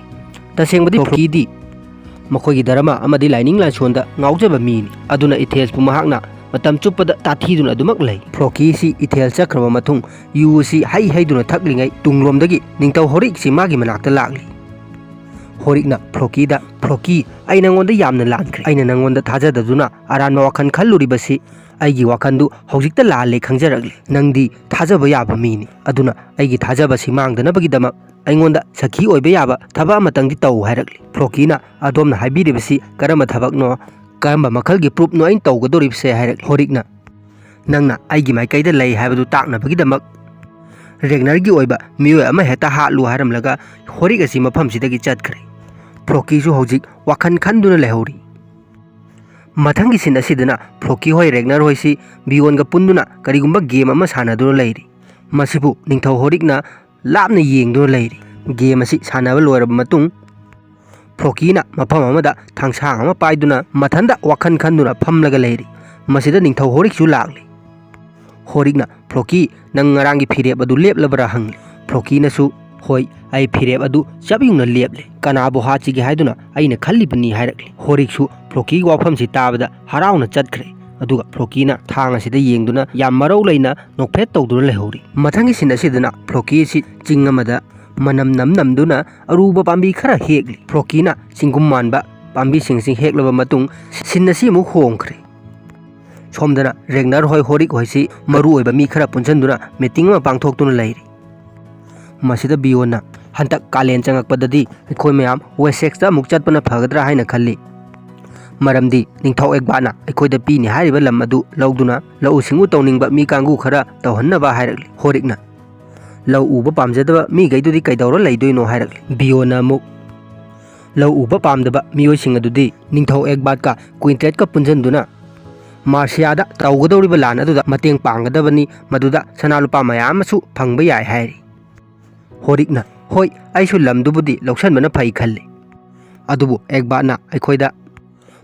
ꯇꯁꯦꯡꯕꯗꯤ ꯐ꯭ꯔꯣꯀꯤꯗꯤ ꯃꯈꯣꯏꯒꯤ ꯙꯔꯃ ꯑꯃꯗꯤ ꯂꯥꯏꯅꯤꯡ ꯂꯥꯏꯁꯣꯟꯗ ꯉꯥꯎꯖꯕ ꯃꯤꯅꯤ꯫ ꯑꯗꯨꯅ ꯏꯊꯦꯜꯁꯄꯨ ꯃꯍꯥꯛꯅ ꯃꯇꯝ ꯆꯨꯞꯄꯗ ꯇꯥꯊꯤꯗꯨꯅ ꯑꯗꯨꯃꯛ ꯂꯩ꯫ ꯐ꯭ꯔꯣꯀꯤꯁꯤ ꯏꯊꯦꯜ ꯆꯠꯈ꯭ꯔꯕ ꯃꯇꯨꯡ ꯌꯨ ꯑꯁꯤ ꯍꯩ ꯍꯩꯗꯨꯅ ꯊꯛꯂꯤꯉꯩ ꯇꯨꯡꯂꯣꯝꯗꯒꯤ ꯅꯤꯡꯊꯧ ꯍꯣꯔꯤꯛꯁꯤ ꯃꯥꯒꯤ ꯃꯅꯥꯛꯇ ꯂꯥꯛꯂꯤ꯫ ꯍꯣꯔꯤꯛꯅ ꯐ꯭ꯔꯣꯀꯤꯗ, "ꯐ꯭ꯔꯣꯀꯤ, ꯑꯩ ꯅꯪꯉꯣꯟꯗ ꯌꯥꯝꯅ ꯂꯥꯟꯈ꯭ꯔꯦ꯫ ꯑꯩꯅ ꯅꯪꯉꯣꯟꯗ ꯊꯥꯖꯗꯗꯨꯅ ꯑꯔꯥꯟꯕ ꯋꯥꯈꯜ ꯈꯜꯂꯨꯔꯤꯕꯁꯤ ꯑꯩꯒꯤ ꯋꯥꯈꯜꯗꯨ ꯍꯧꯖꯤꯛꯇ ꯂꯥꯜꯂꯦ ꯈꯪꯖꯔꯛꯂꯤ꯫ ꯅꯪꯗꯤ ꯊꯥꯖꯕ ꯌꯥꯕ ꯃꯤꯅꯤ꯫ ꯑꯗꯨꯅ ꯑꯩꯒꯤ ꯊꯥꯖꯕꯁꯤ ꯃꯥꯡꯗꯅꯕꯒꯤꯗꯃꯛ ꯑꯩꯉꯣꯟꯗ ꯁꯈꯤ ꯑꯣꯏꯕ ꯌꯥꯕ ꯊꯕꯛ ꯑꯃꯇꯪꯗꯤ ꯇꯧ" ꯍꯥꯏꯔꯛꯂꯤ꯫ ꯐ꯭ꯔꯣꯀꯤꯅ, "ꯑꯗꯣꯝꯅ ꯍꯥꯏꯕꯤꯔꯤꯕꯁꯤ ꯀꯔꯝꯕ ꯊꯕꯛꯅꯣ? ꯀꯔꯝꯕ ꯃꯈꯜꯒꯤ ꯄ꯭ꯔꯨꯞꯅꯣ ꯑꯩꯅ ꯇꯧꯒꯗꯧꯔꯤꯕꯁꯦ?" ꯍꯥꯏꯔꯛꯂꯤ꯫ ꯍꯣꯔꯤꯛꯅ, "ꯅꯪꯅ ꯑꯩꯒꯤ ꯃꯥꯏꯀꯩꯗ ꯂꯩ ꯍꯥꯏꯕꯗꯨ ꯇꯥꯛꯅꯕꯒꯤꯗꯃꯛ ꯔꯦꯒꯅꯔꯒꯤ ꯑꯣꯏꯕ ꯃꯤꯑꯣꯏ ꯑꯃ ꯍꯦꯛꯇ ꯍꯥꯠꯂꯨ" ꯍꯥꯏꯔꯝꯂꯒ ꯍꯣꯔꯤꯛ ꯑꯁꯤ ꯃꯐꯝꯁꯤꯗꯒꯤ ꯆꯠꯈ꯭ꯔꯦ꯫ ꯐ꯭ꯔꯣꯀꯤꯁꯨ ꯍꯧꯖꯤꯛ ꯋꯥꯈꯜ ꯈꯟꯗꯨꯅ ꯂꯩꯍꯧꯔꯤ꯫ ꯃꯊꯪꯒꯤ ꯁꯤꯟ ꯑꯁꯤꯗꯅ ꯐ꯭ꯔꯣꯀꯤ ꯍꯣꯏ, ꯔꯦꯒꯅꯔ ꯍꯣꯏꯁꯤ ꯕꯤꯌꯣꯟꯒ ꯄꯨꯟꯗꯨꯅ ꯀꯔꯤꯒꯨꯝꯕ ꯒꯦꯝ ꯑꯃ ꯁꯥꯟꯅꯗꯨꯅ ꯂꯩꯔꯤ꯫ ꯃꯁꯤꯕꯨ ꯅꯤꯡꯊꯧ ꯍꯣꯔꯤꯛꯅ ꯂꯥꯞꯅ ꯌꯦꯡꯗꯨꯅ ꯂꯩꯔꯤ꯫ ꯒꯦꯝ ꯑꯁꯤ ꯁꯥꯟꯅꯕ ꯂꯣꯏꯔꯕ ꯃꯇꯨꯡ, ꯐ꯭ꯔꯣꯀꯤꯅ ꯃꯐꯝ ꯑꯃꯗ ꯊꯥꯡꯁꯥꯡ ꯑꯃ ꯄꯥꯏꯗꯨꯅ ꯃꯊꯟꯇ ꯋꯥꯈꯜ ꯈꯟꯗꯨꯅ ꯐꯝꯂꯒ ꯂꯩꯔꯤ꯫ ꯃꯁꯤꯗ ꯅꯤꯡꯊꯧ ꯍꯣꯔꯤꯛꯁꯨ ꯂꯥꯛꯂꯤ꯫ ꯍꯣꯔꯤꯛꯅ, "ꯐ꯭ꯔꯣꯀꯤ, ꯅꯪ ꯉꯔꯥꯡꯒꯤ ꯐꯤꯔꯦꯞ ꯑꯗꯨ ꯂꯦꯞꯂꯕ꯭ꯔꯥ?" ꯍꯪꯂꯤ꯫ ꯐ꯭ꯔꯣꯀꯤꯅꯁꯨ, "ꯍꯣꯏ, ꯑꯩ ꯐꯤꯔꯦꯞ ꯑꯗꯨ ꯆꯞ ꯌꯨꯡꯅ ꯂꯦꯞꯂꯦ꯫ ꯀꯅꯥꯕꯨ ꯍꯥꯠꯁꯤꯒꯦ ꯍꯥꯏꯗꯨꯅ ꯑꯩꯅ ꯈꯜꯂꯤꯕꯅꯤ" ꯍꯥꯏꯔꯛꯂꯤ꯫ ꯍꯣꯔꯤꯛꯁꯨ ꯐ꯭ꯔꯣꯀꯤꯒꯤ ꯋꯥꯐꯝꯁꯤ ꯇꯥꯕꯗ ꯍꯔꯥꯎꯅ ꯆꯠꯈ꯭ꯔꯦ꯫ ꯑꯗꯨꯒ ꯐ꯭ꯔꯣꯀꯤꯅ ꯊꯥꯡ ꯑꯁꯤꯗ ꯌꯦꯡꯗꯨꯅ ꯌꯥꯝ ꯃꯔꯧ ꯂꯩꯅ ꯅꯣꯛꯐꯦꯠ ꯇꯧꯗꯨꯅ ꯂꯩꯍꯧꯔꯤ꯫ ꯃꯊꯪꯒꯤ ꯁꯤꯟ ꯑꯁꯤꯗꯅ ꯐ꯭ꯔꯣꯀꯤ ꯑꯁꯤ ꯆꯤꯡ ꯑꯃꯗ ꯃꯅꯝ ꯅꯝ ꯅꯝꯗꯨꯅ ꯑꯔꯨꯕ ꯄꯥꯝꯕꯤ ꯈꯔ ꯍꯦꯛꯂꯤ꯫ ꯐ꯭ꯔꯣꯀꯤꯅ ꯆꯤꯡꯒꯨꯝ ꯃꯥꯟꯕ ꯄꯥꯝꯕꯤꯁꯤꯡ ꯑꯁꯤ ꯍꯦꯛꯂꯕ ꯃꯇꯨꯡ ꯁꯤꯟ ꯑꯁꯤ ꯑꯃꯨꯛ ꯍꯣꯡꯈ꯭ꯔꯦ꯫ ꯁꯣꯝꯗꯅ ꯔꯦꯒꯅꯔ ꯍꯣꯏ, ꯍꯣꯔꯤꯛ ꯍꯣꯏꯁꯤ ꯃꯔꯨ ꯑꯣꯏꯕ ꯃꯤ ꯈꯔ ꯄꯨꯟꯁꯤꯟꯗꯨꯅ ꯃꯤꯇꯤꯡ ꯑꯃ ꯄꯥꯡꯊꯣꯛꯇꯨꯅ ꯂꯩꯔꯤ꯫ ꯃꯁꯤꯗ ꯕꯤꯌꯣꯟꯅ, "ꯍꯟꯗꯛ ꯀꯥꯂꯦꯟ ꯆꯪꯉꯛꯄꯗꯗꯤ ꯑꯩꯈꯣꯏ ꯃꯌꯥꯝ ꯋꯦꯁꯦꯛꯁꯇ ꯑꯃꯨꯛ ꯆꯠꯄꯅ ꯐꯒꯗ꯭ꯔꯥ ꯍꯥꯏꯅ ꯈꯜꯂꯤ꯫ ꯃꯔꯝꯗꯤ ꯅꯤꯡꯊꯧ ꯑꯦꯒꯕꯥꯠꯅ ꯑꯩꯈꯣꯏꯗ ꯄꯤꯅꯤ ꯍꯥꯏꯔꯤꯕ ꯂꯝ ꯑꯗꯨ ꯂꯧꯗꯨꯅ ꯂꯧꯎ ꯁꯤꯡꯎ ꯇꯧꯅꯤꯡꯕ ꯃꯤ ꯀꯥꯡꯕꯨ ꯈꯔ ꯇꯧꯍꯟꯅꯕ" ꯍꯥꯏꯔꯛꯂꯤ꯫ ꯍꯣꯔꯤꯛꯅ, "ꯂꯧ ꯎꯕ ꯄꯥꯝꯖꯗꯕ ꯃꯤꯈꯩꯗꯨꯗꯤ ꯀꯩꯗꯧꯔ ꯂꯩꯗꯣꯏꯅꯣ?" ꯍꯥꯏꯔꯛꯂꯤ꯫ ꯕꯤꯌꯣꯟꯅ ꯑꯃꯨꯛ, "ꯂꯧ ꯎꯕ ꯄꯥꯝꯗꯕ ꯃꯤꯑꯣꯏꯁꯤꯡ ꯑꯗꯨꯗꯤ ꯅꯤꯡꯊꯧ ꯑꯦꯒꯕꯥꯠꯀ ꯀ꯭ꯋꯤꯟꯇ꯭ꯔꯦꯠꯀ ꯄꯨꯟꯁꯤꯟꯗꯨꯅ ꯃꯥꯔꯁꯤꯌꯥꯗ ꯇꯧꯒꯗꯧꯔꯤꯕ ꯂꯥꯟ ꯑꯗꯨꯗ ꯃꯇꯦꯡ ꯄꯥꯡꯒꯗꯕꯅꯤ, ꯃꯗꯨꯗ ꯁꯅꯥ ꯂꯨꯄꯥ ꯃꯌꯥꯝ ꯑꯃꯁꯨ ꯐꯪꯕ ꯌꯥꯏ ꯍꯥꯏꯔꯤ꯫ ꯍꯣꯔꯤꯛꯅ, "ꯍꯣꯏ, ꯑꯩꯁꯨ ꯂꯝꯗꯨꯕꯨꯗꯤ ꯂꯧꯁꯟꯕꯅ ꯐꯩ ꯈꯜꯂꯤ, ꯑꯗꯨꯕꯨ ꯑꯦꯛꯕꯥꯠꯅ ꯑꯩꯈꯣꯏꯗ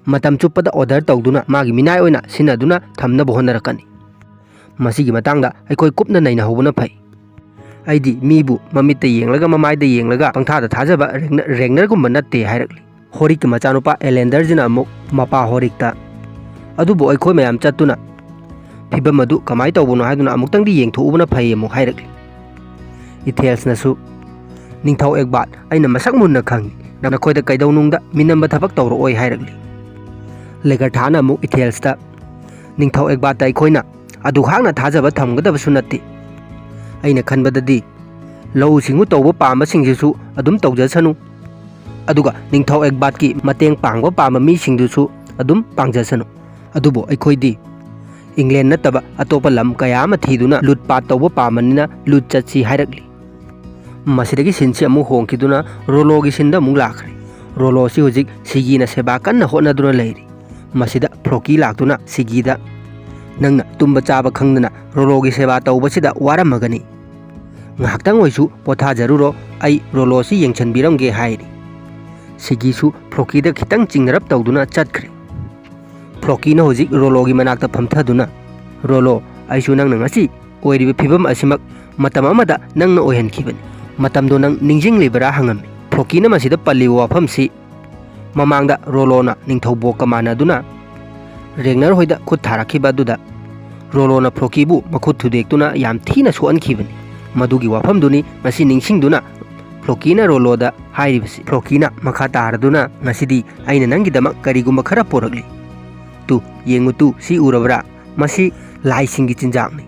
ꯃꯇꯝ ꯆꯨꯞꯄꯗ ꯑꯣꯔꯗꯔ ꯇꯧꯗꯨꯅ ꯃꯥꯒꯤ ꯃꯤꯅꯥꯏ ꯑꯣꯏꯅ ꯁꯤꯟꯅꯗꯨꯅ ꯊꯝꯅꯕ ꯍꯣꯠꯅꯔꯛꯀꯅꯤ꯫ ꯃꯁꯤꯒꯤ ꯃꯇꯥꯡꯗ ꯑꯩꯈꯣꯏ ꯀꯨꯞꯅ ꯅꯩꯅꯍꯧꯕꯅ ꯐꯩ꯫ ꯑꯩꯗꯤ ꯃꯤꯕꯨ ꯃꯃꯤꯠꯇ ꯌꯦꯡꯂꯒ, ꯃꯃꯥꯏꯗ ꯌꯦꯡꯂꯒ ꯄꯪꯊꯥꯗ ꯊꯥꯖꯕ ꯔꯦꯒꯅ-, ꯔꯦꯒꯅꯔꯒꯨꯝꯕ ꯅꯠꯇꯦ" ꯍꯥꯏꯔꯛꯂꯤ꯫ ꯍꯣꯔꯤꯛꯀꯤ ꯃꯆꯥꯅꯨꯄꯥ ꯑꯦꯂꯦꯟꯗꯔꯁꯤꯅ ꯑꯃꯨꯛ ꯃꯄꯥ ꯍꯣꯔꯤꯛꯇ, "ꯑꯗꯨꯕꯨ ꯑꯩꯈꯣꯏ ꯃꯌꯥꯝ ꯆꯠꯇꯨꯅ ꯐꯤꯕꯝ ꯑꯗꯨ ꯀꯃꯥꯏꯅ ꯇꯧꯕꯅꯣ ꯍꯥꯏꯗꯨꯅ ꯑꯃꯨꯛꯇꯪꯗꯤ ꯌꯦꯡꯊꯣꯛꯎꯕꯅ ꯐꯩ" ꯑꯃꯨꯛ ꯍꯥꯏꯔꯛꯂꯤ꯫ ꯏꯊꯦꯜꯁꯅꯁꯨ, "ꯅꯤꯡꯊꯧ ꯑꯦꯛꯕꯥꯠ, ꯑꯩꯅ ꯃꯁꯛ ꯃꯨꯟꯅ ꯈꯪꯏ꯫ ꯅꯈꯣꯏꯗ ꯀꯩꯗꯧꯅꯨꯡꯗ ꯃꯤꯅꯝꯕ ꯊꯕꯛ ꯇꯧꯔꯛꯑꯣꯏ" ꯍꯥꯏꯔꯛꯂꯤ꯫ ꯂꯦꯒꯔꯊꯥꯅ ꯑꯃꯨꯛ ꯏꯊꯦꯜꯁꯇ, "ꯅꯤꯡꯊꯧ ꯑꯦꯛꯕꯥꯠꯇ ꯑꯩꯈꯣꯏꯅ ꯑꯗꯨꯍꯥꯛꯅ ꯊꯥꯖꯕ ꯊꯝꯒꯗꯕꯁꯨ ꯅꯠꯇꯦ꯫ ꯑꯩꯅ ꯈꯟꯕꯗꯗꯤ ꯂꯧꯎ ꯁꯤꯡꯎ ꯇꯧꯕ ꯄꯥꯝꯕꯁꯤꯡꯁꯤꯁꯨ ꯑꯗꯨꯝ ꯇꯧꯖꯁꯅꯨ, ꯑꯗꯨꯒ ꯅꯤꯡꯊꯧ ꯑꯦꯛꯕꯥꯠꯀꯤ ꯃꯇꯦꯡ ꯄꯥꯡꯕ ꯄꯥꯝꯕ ꯃꯤꯁꯤꯡꯗꯨꯁꯨ ꯑꯗꯨꯝ ꯄꯥꯡꯖꯁꯅꯨ꯫ ꯑꯗꯨꯕꯨ ꯑꯩꯈꯣꯏꯗꯤ ꯏꯪꯂꯦꯟ ꯅꯠꯇꯕ ꯑꯇꯣꯞꯄ ꯂꯝ ꯀꯌꯥ ꯑꯃ ꯊꯤꯗꯨꯅ ꯂꯨꯠꯄꯥꯠ ꯇꯧꯕ ꯄꯥꯝꯕꯅꯤꯅ ꯂꯨꯠ ꯆꯠꯁꯤ" ꯍꯥꯏꯔꯛꯂꯤ꯫ ꯃꯁꯤꯗꯒꯤ ꯁꯤꯟꯁꯤ ꯑꯃꯨꯛ ꯍꯣꯡꯈꯤꯗꯨꯅ ꯔꯣꯂꯣꯒꯤ ꯁꯤꯟꯗ ꯑꯃꯨꯛ ꯂꯥꯛꯈ꯭ꯔꯦ꯫ ꯔꯣꯂꯣꯁꯤ ꯍꯧꯖꯤꯛ ꯁꯤꯒꯤꯅ ꯁꯦꯕꯥ ꯀꯟꯅ ꯍꯣꯠꯅꯗꯨꯅ ꯂꯩꯔꯤ꯫ ꯃꯁꯤꯗ ꯐ꯭ꯔꯣꯀꯤ ꯂꯥꯛꯇꯨꯅ ꯁꯤꯒꯤꯗ, "ꯅꯪꯅ ꯇꯨꯝꯕ ꯆꯥꯕ ꯈꯪꯗꯅ ꯔꯣꯂꯣꯒꯤ ꯁꯦꯕꯥ ꯇꯧꯕꯁꯤꯗ ꯋꯥꯔꯝꯃꯒꯅꯤ꯫ ꯉꯥꯏꯍꯥꯛꯇꯪ ꯑꯣꯏꯁꯨ ꯄꯣꯊꯥꯖꯔꯨꯔꯣ, ꯑꯩ ꯔꯣꯂꯣꯁꯤ ꯌꯦꯡꯁꯤꯟꯕꯤꯔꯝꯒꯦ" ꯍꯥꯏꯔꯤ꯫ ꯁꯤꯒꯤꯁꯨ ꯐ꯭ꯔꯣꯀꯤꯗ ꯈꯤꯇꯪ ꯆꯤꯡꯅꯔꯞ ꯇꯧꯗꯨꯅ ꯆꯠꯈ꯭ꯔꯦ꯫ ꯐ꯭ꯔꯣꯀꯤꯅ ꯍꯧꯖꯤꯛ ꯔꯣꯂꯣꯒꯤ ꯃꯅꯥꯛꯇ ꯐꯝꯊꯗꯨꯅ, "ꯔꯣꯂꯣ, ꯑꯩꯁꯨ ꯅꯪꯅ ꯉꯁꯤ ꯑꯣꯏꯔꯤꯕ ꯐꯤꯕꯝ ꯑꯁꯤꯃꯛ ꯃꯇꯝ ꯑꯃꯗ ꯅꯪꯅ ꯑꯣꯏꯍꯟꯈꯤꯕꯅꯤ꯫ ꯃꯇꯝꯗꯣ ꯅꯪ ꯅꯤꯡꯁꯤꯡꯂꯤꯕꯔꯥ?" ꯍꯪꯉꯝꯃꯤ꯫ ꯐ꯭ꯔꯣꯀꯤꯅ ꯃꯁꯤꯗ ꯄꯜꯂꯤꯕ ꯋꯥꯐꯝꯁꯤ ꯃꯃꯥꯡꯗ ꯔꯣꯂꯣꯅ ꯅꯤꯡꯊꯧꯕꯣꯛꯀ ꯃꯥꯟꯅꯗꯨꯅ ꯔꯦꯒꯅꯔ ꯍꯣꯏꯗ ꯈꯨꯠ ꯊꯥꯔꯛꯈꯤꯕ ꯑꯗꯨꯗ ꯔꯣꯂꯣꯅ ꯐ꯭ꯔꯣꯀꯤꯕꯨ ꯃꯈꯨꯠ ꯊꯨꯗꯦꯛꯇꯨꯅ ꯌꯥꯝ ꯊꯤꯅ ꯁꯣꯛꯍꯟꯈꯤꯕꯅꯤ꯫ ꯃꯗꯨꯒꯤ ꯋꯥꯐꯝꯗꯨꯅꯤ ꯉꯁꯤ ꯅꯤꯡꯁꯤꯡꯗꯨꯅ ꯐ꯭ꯔꯣꯀꯤꯅ ꯔꯣꯂꯣꯗ ꯍꯥꯏꯔꯤꯕꯁꯤ꯫ ꯐ꯭ꯔꯣꯀꯤꯅ ꯃꯈꯥ ꯇꯥꯔꯗꯨꯅ, "ꯉꯁꯤꯗꯤ ꯑꯩꯅ ꯅꯪꯒꯤꯗꯃꯛ ꯀꯔꯤꯒꯨꯝꯕ ꯈꯔ ꯄꯣꯔꯛꯂꯤ꯫ ꯇꯨ, ꯌꯦꯡꯉꯨ ꯇꯨ, ꯁꯤ ꯎꯔꯕ꯭ꯔꯥ? ꯃꯁꯤ ꯂꯥꯏꯁꯤꯡꯒꯤ ꯆꯤꯟꯖꯥꯛꯅꯤ꯫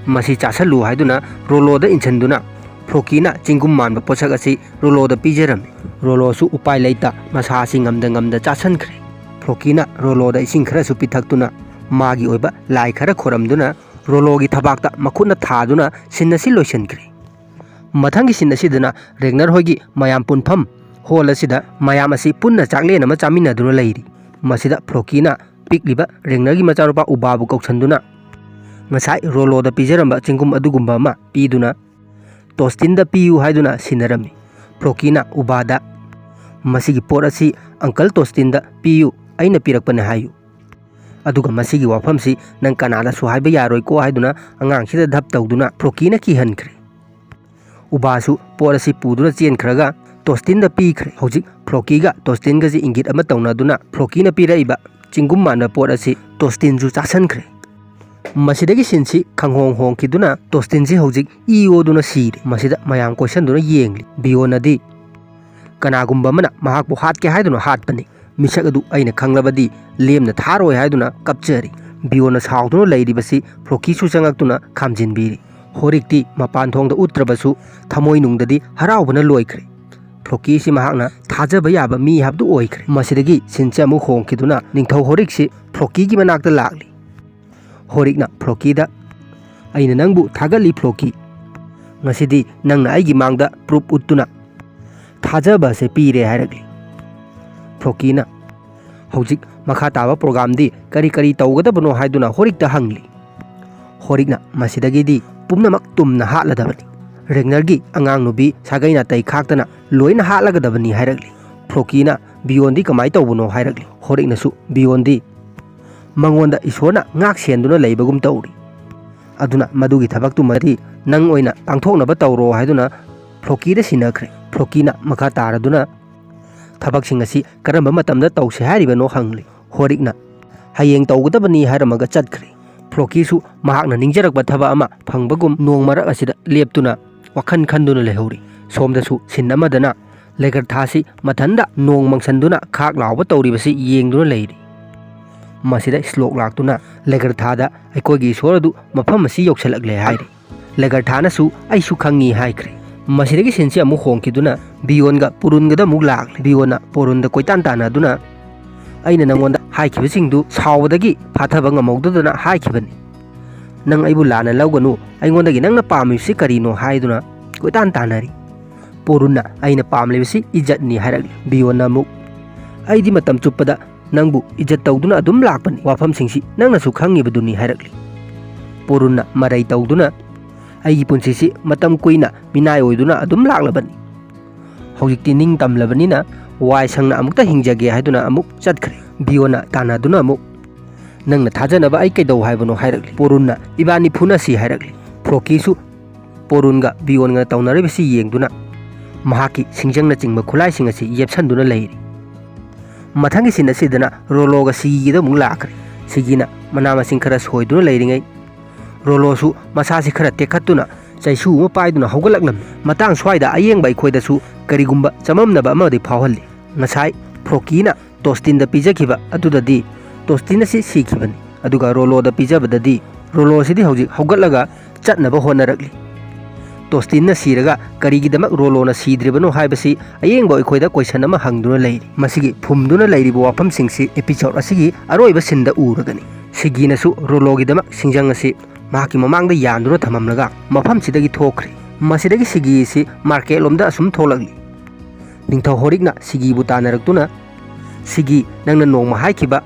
ꯃꯁꯤ ꯆꯥꯁꯜꯂꯨ" ꯍꯥꯏꯗꯨꯅ ꯔꯣꯂꯣꯗ ꯏꯟꯁꯤꯟꯗꯨꯅ ꯐ꯭ꯔꯣꯀꯤꯅ ꯆꯤꯡꯒꯨꯝ ꯃꯥꯟꯕ ꯄꯣꯠꯁꯛ ꯑꯁꯤ ꯔꯣꯂꯣꯗ ꯄꯤꯖꯔꯝꯃꯤ꯫ ꯔꯣꯂꯣꯁꯨ ꯎꯄꯥꯏ ꯂꯩꯇ ꯃꯁꯥ ꯑꯁꯤ ꯉꯝꯗ ꯉꯝꯗ ꯆꯥꯁꯟꯈ꯭ꯔꯦ꯫ ꯐ꯭ꯔꯣꯀꯤꯅ ꯔꯣꯂꯣꯗ ꯏꯁꯤꯡ ꯈꯔꯁꯨ ꯄꯤꯊꯛꯇꯨꯅ ꯃꯥꯒꯤ ꯑꯣꯏꯕ ꯂꯥꯏ ꯈꯔ ꯈꯣꯏꯔꯝꯗꯨꯅ ꯔꯣꯂꯣꯒꯤ ꯊꯕꯥꯛꯇ ꯃꯈꯨꯠꯅ ꯊꯥꯗꯨꯅ ꯁꯤꯟ ꯑꯁꯤ ꯂꯣꯏꯁꯤꯟꯈ꯭ꯔꯦ꯫ ꯃꯊꯪꯒꯤ ꯁꯤꯟ ꯑꯁꯤꯗꯅ ꯔꯦꯒꯅꯔ ꯍꯣꯏꯒꯤ ꯃꯌꯥꯝ ꯄꯨꯟꯐꯝ ꯍꯣꯜ ꯑꯁꯤꯗ ꯃꯌꯥꯝ ꯑꯁꯤ ꯄꯨꯟꯅ ꯆꯥꯛꯂꯦꯟ ꯑꯃ ꯆꯥꯃꯤꯟꯅꯗꯨꯅ ꯂꯩꯔꯤ꯫ ꯃꯁꯤꯗ ꯐ꯭ꯔꯣꯀꯤꯅ ꯄꯤꯛꯂꯤꯕ ꯔꯦꯡꯅꯔꯒꯤ ꯃꯆꯥꯅꯨꯄꯥ ꯎꯕꯥꯕꯨ ꯀꯧꯁꯟꯗꯨꯅ ꯉꯁꯥꯏ ꯔꯣꯂꯣꯗ ꯄꯤꯖꯔꯝꯕ ꯆꯤꯡꯒꯨꯝ ꯑꯗꯨꯒꯨꯝꯕ ꯑꯃ ꯄꯤꯗꯨꯅ ꯇꯣꯁꯇꯤꯟꯗ ꯄꯤꯌꯨ ꯍꯥꯏꯗꯨꯅ ꯁꯤꯟꯅꯔꯝꯃꯤ꯫ ꯐ꯭ꯂꯣꯀꯤꯅ ꯎꯕꯥꯗ, "ꯃꯁꯤꯒꯤ ꯄꯣꯠ ꯑꯁꯤ ꯑꯪꯀꯜ ꯇꯣꯁꯇꯤꯟꯗ ꯄꯤꯌꯨ, ꯑꯩꯅ ꯄꯤꯔꯛꯄꯅꯦ ꯍꯥꯏꯌꯨ꯫ ꯑꯗꯨꯒ ꯃꯁꯤꯒꯤ ꯋꯥꯐꯝꯁꯤ ꯅꯪ ꯀꯅꯥꯗꯁꯨ ꯍꯥꯏꯕ ꯌꯥꯔꯣꯏꯀꯣ" ꯍꯥꯏꯗꯨꯅ ꯑꯉꯥꯡꯁꯤꯗ ꯙꯞ ꯇꯧꯗꯨꯅ ꯐ꯭ꯂꯣꯀꯤꯅ ꯀꯤꯍꯟꯈ꯭ꯔꯦ꯫ ꯎꯕꯥꯁꯨ ꯄꯣꯠ ꯑꯁꯤ ꯄꯨꯗꯨꯅ ꯆꯦꯟꯈ꯭ꯔꯒ ꯇꯣꯁꯇꯤꯟꯗ ꯄꯤꯈ꯭ꯔꯦ꯫ ꯍꯧꯖꯤꯛ ꯐ꯭ꯂꯣꯀꯤꯒ ꯇꯣꯁꯇꯤꯟꯒꯁꯤ ꯏꯪꯒꯤꯠ ꯑꯃ ꯇꯧꯅꯗꯨꯅ ꯐ꯭ꯂꯣꯀꯤꯅ ꯄꯤꯔꯛꯏꯕ ꯆꯤꯡꯒꯨꯝ ꯃꯥꯟꯕ ꯄꯣꯠ ꯑꯁꯤ ꯇꯣꯁꯇꯤꯟꯁꯨ ꯆꯥꯁꯟꯈ꯭ꯔꯦ꯫ ꯃꯁꯤꯗꯒꯤ ꯁꯤꯟꯁꯤ ꯈꯪꯍꯣꯡ ꯍꯣꯡꯈꯤꯗꯨꯅ ꯇꯣꯁꯇꯤꯟꯁꯤ ꯍꯧꯖꯤꯛ ꯏ ꯑꯣꯗꯨꯅ ꯁꯤꯔꯦ꯫ ꯃꯁꯤꯗ ꯃꯌꯥꯝ ꯀꯣꯏꯁꯟꯗꯨꯅ ꯌꯦꯡꯂꯤ꯫ ꯕꯤꯌꯣꯟꯅꯗꯤ ꯀꯅꯥꯒꯨꯝꯕ ꯑꯃꯅ ꯃꯍꯥꯛꯄꯨ ꯍꯥꯠꯀꯦ ꯍꯥꯏꯗꯨꯅ ꯍꯥꯠꯄꯅꯤ꯫ ꯃꯤꯁꯛ ꯑꯗꯨ ꯑꯩꯅ ꯈꯪꯂꯕꯗꯤ ꯂꯦꯝꯅ ꯊꯥꯔꯣꯏ ꯍꯥꯏꯗꯨꯅ ꯀꯞꯆꯔꯤ꯫ ꯕꯤꯌꯣꯟꯅ ꯁꯥꯎꯗꯨꯅ ꯂꯩꯔꯤꯕꯁꯤ ꯐ꯭ꯂꯣꯀꯤꯁꯨ ꯆꯪꯉꯛꯇꯨꯅ ꯈꯥꯝꯖꯤꯟꯕꯤꯔꯤ꯫ ꯍꯣꯔꯤꯛꯇꯤ ꯃꯄꯥꯟ ꯊꯣꯡꯗ ꯎꯠꯇ꯭ꯔꯕꯁꯨ ꯊꯃꯣꯏꯅꯨꯡꯗꯗꯤ ꯍꯔꯥꯎꯕꯅ ꯂꯣꯏꯈ꯭ꯔꯦ꯫ ꯐ꯭ꯂꯣꯀꯤꯁꯤ ꯃꯍꯥꯛꯅ ꯊꯥꯖꯕ ꯌꯥꯕ ꯃꯤ ꯍꯥꯏꯕꯗꯨ ꯑꯣꯏꯈ꯭ꯔꯦ꯫ ꯃꯁꯤꯗꯒꯤ ꯁꯤꯟꯁꯤ ꯑꯃꯨꯛ ꯍꯣꯡꯈꯤꯗꯨꯅ ꯅꯤꯡꯊꯧ ꯍꯣꯔꯤꯛꯁꯤ ꯐ꯭ꯂꯣꯀꯤꯒꯤ ꯃꯅꯥꯛꯇ ꯂꯥꯛꯂꯤ꯫ ꯍꯣꯔꯤꯛꯅ ꯐ꯭ꯂꯣꯀꯤꯗ, "ꯑꯩꯅ ꯅꯪꯕꯨ ꯊꯥꯒꯠꯂꯤ ꯐ꯭ꯂꯣꯀꯤ꯫ ꯉꯁꯤꯗꯤ ꯅꯪꯅ ꯑꯩꯒꯤ ꯃꯥꯡꯗ ꯄ꯭ꯔꯨꯞ ꯎꯠꯇꯨꯅ ꯊꯥꯖꯕ ꯑꯁꯦ ꯄꯤꯔꯦ" ꯍꯥꯏꯔꯛꯂꯤ꯫ ꯐ꯭ꯂꯣꯀꯤꯅ ꯍꯧꯖꯤꯛ ꯃꯈꯥ ꯇꯥꯕ ꯄ꯭ꯔꯣꯒꯥꯝꯗꯤ ꯀꯔꯤ ꯀꯔꯤ ꯇꯧꯒꯗꯕꯅꯣ ꯍꯥꯏꯗꯨꯅ ꯍꯣꯔꯤꯛꯇ ꯍꯪꯂꯤ꯫ ꯍꯣꯔꯤꯛꯅ ꯃꯁꯤꯗꯒꯤꯗꯤ ꯄꯨꯝꯅꯃꯛ ꯇꯨꯝꯅ ꯍꯥꯠꯂꯗꯕꯅꯤ꯫ ꯔꯦꯒꯅꯔꯒꯤ ꯑꯉꯥꯡ ꯅꯨꯄꯤ ꯁꯥꯒꯩ ꯅꯥꯇꯩ ꯈꯥꯛꯇꯅ ꯂꯣꯏꯅ ꯍꯥꯠꯂꯒꯗꯕꯅꯤ ꯍꯥꯏꯔꯛꯂꯤ꯫ ꯐ꯭ꯂꯣꯀꯤꯅ ꯕꯤꯌꯣꯟꯗꯤ ꯀꯃꯥꯏ ꯇꯧꯕꯅꯣ ꯍꯥꯏꯔꯛꯂꯤ꯫ ꯍꯣꯔꯤꯛꯅꯁꯨ ꯕꯤꯌꯣꯟꯗꯤ ꯃꯉꯣꯟꯗ ꯏꯁꯣꯔꯅ ꯉꯥꯛ ꯁꯦꯟꯗꯨꯅ ꯂꯩꯕꯒꯨꯝ ꯇꯧꯔꯤ꯫ ꯑꯗꯨꯅ ꯃꯗꯨꯒꯤ ꯊꯕꯛꯇꯨꯃꯗꯤ ꯅꯪ ꯑꯣꯏꯅ ꯄꯥꯡꯊꯣꯛꯅꯕ ꯇꯧꯔꯣ ꯍꯥꯏꯗꯨꯅ ꯐ꯭ꯂꯣꯀꯤꯗ ꯁꯤꯟꯅꯈ꯭ꯔꯦ꯫ ꯐ꯭ꯂꯣꯀꯤꯅ ꯃꯈꯥ ꯇꯥꯔꯗꯨꯅ ꯊꯕꯛꯁꯤꯡ ꯑꯁꯤ ꯀꯔꯝꯕ ꯃꯇꯝꯗ ꯇꯧꯁꯦ ꯍꯥꯏꯔꯤꯕꯅꯣ ꯍꯪꯂꯤ꯫ ꯍꯣꯔꯤꯛꯅ ꯍꯌꯦꯡ ꯇꯧꯒꯗꯕꯅꯤ ꯍꯥꯏꯔꯝꯃꯒ ꯆꯠꯈ꯭ꯔꯦ꯫ ꯐ꯭ꯂꯣꯀꯤꯁꯨ ꯃꯍꯥꯛꯅ ꯅꯤꯡꯖꯔꯛꯄ ꯊꯕꯛ ꯑꯃ ꯐꯪꯕꯒꯨꯝ ꯅꯣꯡ ꯃꯔꯛ ꯑꯁꯤꯗ ꯂꯦꯞꯇꯨꯅ ꯋꯥꯈꯜ ꯈꯟꯗꯨꯅ ꯂꯩꯍꯧꯔꯤ꯫ ꯁꯣꯝꯗꯁꯨ ꯁꯤꯟ ꯑꯃꯗꯅ ꯂꯦꯒꯔꯊꯥꯁꯤ ꯃꯊꯟꯗ ꯅꯣꯡ ꯃꯪꯁꯟꯗꯨꯅ ꯈꯥꯛ ꯂꯥꯎꯕ ꯇꯧꯔꯤꯕꯁꯤ ꯌꯦꯡꯗꯨꯅ ꯂꯩꯔꯤ꯫ ꯃꯁꯤꯗ ꯁ꯭ꯂꯣꯛ ꯂꯥꯛꯇꯨꯅ ꯂꯦꯒꯔꯊꯥꯗ, "ꯑꯩꯈꯣꯏꯒꯤ ꯏꯁꯣꯔ ꯑꯗꯨ ꯃꯐꯝ ꯑꯁꯤ ꯌꯧꯁꯤꯜꯂꯛꯂꯦ" ꯍꯥꯏꯔꯤ꯫ ꯂꯦꯒꯔꯊꯥꯅꯁꯨ "ꯑꯩꯁꯨ ꯈꯪꯉꯤ" ꯍꯥꯏꯈ꯭ꯔꯦ꯫ ꯃꯁꯤꯗꯒꯤ ꯁꯤꯟꯁꯤ ꯑꯃꯨꯛ ꯍꯣꯡꯈꯤꯗꯨꯅ ꯕꯤꯌꯣꯟꯒ ꯄꯨꯔꯨꯟꯒꯗ ꯑꯃꯨꯛ ꯂꯥꯛꯂꯦ꯫ ꯕꯤꯌꯣꯟꯅ ꯄꯣꯔꯨꯟꯗ ꯀꯣꯏꯇꯥꯟ ꯇꯥꯟꯅꯗꯨꯅ, "ꯑꯩꯅ ꯅꯉꯣꯟꯗ ꯍꯥꯏꯈꯤꯕꯁꯤꯡꯗꯨ ꯁꯥꯎꯕꯗꯒꯤ ꯐꯥꯊꯕ ꯉꯝꯍꯧꯗꯗꯅ ꯍꯥꯏꯈꯤꯕꯅꯤ꯫ ꯅꯪ ꯑꯩꯕꯨ ꯂꯥꯟꯅ ꯂꯧꯒꯅꯨ, ꯑꯩꯉꯣꯟꯗꯒꯤ ꯅꯪꯅ ꯄꯥꯝꯃꯤꯕꯁꯤ ꯀꯔꯤꯅꯣ?" ꯍꯥꯏꯗꯨꯅ ꯀꯣꯏꯇꯥꯟ ꯇꯥꯟꯅꯔꯤ꯫ ꯄꯣꯔꯨꯟꯅ "ꯑꯩꯅ ꯄꯥꯝꯂꯤꯕꯁꯤ ꯏꯖꯠꯅꯤ" ꯍꯥꯏꯔꯛꯂꯤ꯫ ꯕꯤꯌꯣꯟꯅ ꯑꯃꯨꯛ, "ꯑꯩꯗꯤ ꯃꯇꯝ ꯆꯨꯞꯄꯗ ꯅꯪꯕꯨ ꯏꯖꯠ ꯇꯧꯗꯨꯅ ꯑꯗꯨꯝ ꯂꯥꯛꯄꯅꯤ꯫ ꯋꯥꯐꯝꯁꯤꯡꯁꯤ ꯅꯪꯅꯁꯨ ꯈꯪꯉꯤꯕꯗꯨꯅꯤ" ꯍꯥꯏꯔꯛꯂꯤ꯫ ꯄꯣꯔꯨꯟꯅ ꯃꯔꯩ ꯇꯧꯗꯨꯅ, "ꯑꯩꯒꯤ ꯄꯨꯟꯁꯤꯁꯤ ꯃꯇꯝ ꯀꯨꯏꯅ ꯃꯤꯅꯥꯏ ꯑꯣꯏꯗꯨꯅ ꯑꯗꯨꯝ ꯂꯥꯛꯂꯕꯅꯤ꯫ ꯍꯧꯖꯤꯛꯇꯤ ꯅꯤꯡ ꯇꯝꯂꯕꯅꯤꯅ ꯋꯥꯏ ꯁꯪꯅ ꯑꯃꯨꯛꯇ ꯍꯤꯡꯖꯒꯦ" ꯍꯥꯏꯗꯨꯅ ꯑꯃꯨꯛ ꯆꯠꯈ꯭ꯔꯦ꯫ ꯕꯤꯌꯣꯟꯅ ꯇꯥꯟꯅꯗꯨꯅ ꯑꯃꯨꯛ, "ꯅꯪꯅ ꯊꯥꯖꯅꯕ ꯑꯩ ꯀꯩꯗꯧ ꯍꯥꯏꯕꯅꯣ?" ꯍꯥꯏꯔꯛꯂꯤ꯫ ꯄꯣꯔꯨꯟꯅ, "ꯏꯕꯥꯅꯤ ꯐꯨꯅꯁꯤ" ꯍꯥꯏꯔꯛꯂꯤ꯫ ꯐ꯭ꯔꯣꯀꯤꯁꯨ ꯄꯣꯔꯨꯟꯒ ꯕꯤꯌꯣꯟꯒꯅ ꯇꯧꯅꯔꯤꯕꯁꯤ ꯌꯦꯡꯗꯨꯅ ꯃꯍꯥꯛꯀꯤ ꯁꯤꯡꯖꯪꯅꯆꯤꯡꯕ ꯈꯨꯠꯂꯥꯏꯁꯤꯡ ꯑꯁꯤ ꯌꯦꯞꯁꯟꯗꯨꯅ ꯂꯩꯔꯤ꯫ ꯃꯊꯪꯒꯤ ꯁꯤꯟ ꯑꯁꯤꯗꯅ ꯔꯣꯂꯣꯒ ꯁꯤꯒꯤꯗ ꯑꯃꯨꯛ ꯂꯥꯛꯈ꯭ꯔꯦ꯫ ꯁꯤꯒꯤꯅ ꯃꯅꯥ ꯃꯁꯤꯡ ꯈꯔ ꯁꯣꯏꯗꯨꯅ ꯂꯩꯔꯤꯉꯩ, ꯔꯣꯂꯣꯁꯨ ꯃꯁꯥꯁꯤ ꯈꯔ ꯇꯦꯛꯈꯠꯇꯨꯅ ꯆꯩꯁꯨ ꯑꯃ ꯄꯥꯏꯗꯨꯅ ꯍꯧꯒꯠꯂꯛꯂꯝꯃꯤ꯫ ꯃꯇꯥꯡ ꯁ꯭ꯋꯥꯏꯗ ꯑꯌꯦꯡꯕ ꯑꯩꯈꯣꯏꯗꯁꯨ ꯀꯔꯤꯒꯨꯝꯕ ꯆꯃꯝꯅꯕ ꯑꯃꯗꯤ ꯐꯥꯎꯍꯜꯂꯤ꯫ ꯉꯁꯥꯏ ꯐ꯭ꯔꯣꯀꯤꯅ ꯇꯣꯁꯇꯤꯟꯗ ꯄꯤꯖꯈꯤꯕ ꯑꯗꯨꯗꯗꯤ ꯇꯣꯁꯇꯤꯟ ꯑꯁꯤ ꯁꯤꯈꯤꯕꯅꯤ, ꯑꯗꯨꯒ ꯔꯣꯂꯣꯗ ꯄꯤꯖꯕꯗꯗꯤ ꯔꯣꯂꯣꯁꯤꯗꯤ ꯍꯧꯖꯤꯛ ꯍꯧꯒꯠꯂꯒ ꯆꯠꯅꯕ ꯍꯣꯠꯅꯔꯛꯂꯤ꯫ ꯇꯣꯁꯇꯤꯟꯅ ꯁꯤꯔꯒ ꯀꯔꯤꯒꯤꯗꯃꯛ ꯔꯣꯂꯣꯅ ꯁꯤꯗ꯭ꯔꯤꯕꯅꯣ ꯍꯥꯏꯕꯁꯤ ꯑꯌꯦꯡꯕ ꯑꯩꯈꯣꯏꯗ ꯀꯣꯏꯁꯟ ꯑꯃ ꯍꯪꯗꯨꯅ ꯂꯩꯔꯤ꯫ ꯃꯁꯤꯒꯤ ꯐꯨꯝꯗꯨꯅ ꯂꯩꯔꯤꯕ ꯋꯥꯐꯝꯁꯤꯡꯁꯤ ꯑꯦꯄꯤꯁꯣꯗ ꯑꯁꯤꯒꯤ ꯑꯔꯣꯏꯕ ꯁꯤꯟꯗ ꯎꯔꯒꯅꯤ꯫ ꯁꯤꯒꯤꯅꯁꯨ ꯔꯣꯂꯣꯒꯤꯗꯃꯛ ꯁꯤꯡꯖꯪ ꯑꯁꯤ ꯃꯍꯥꯛꯀꯤ ꯃꯃꯥꯡꯗ ꯌꯥꯟꯗꯨꯅ ꯊꯝꯃꯝꯂꯒ ꯃꯐꯝꯁꯤꯗꯒꯤ ꯊꯣꯛꯈ꯭ꯔꯦ꯫ ꯃꯁꯤꯗꯒꯤ ꯁꯤꯒꯤ ꯑꯁꯤ ꯃꯥꯔꯀꯦꯠ ꯂꯣꯝꯗ ꯑꯁꯨꯝ ꯊꯣꯛꯂꯛꯂꯤ꯫ ꯅꯤꯡꯊꯧ ꯍꯣꯔꯤꯛꯅ ꯁꯤꯒꯤꯕꯨ ꯇꯥꯟꯅꯔꯛꯇꯨꯅ, "ꯁꯤꯒꯤ, ꯅꯪꯅ ꯅꯣꯡꯃ ꯍꯥꯏꯈꯤꯕ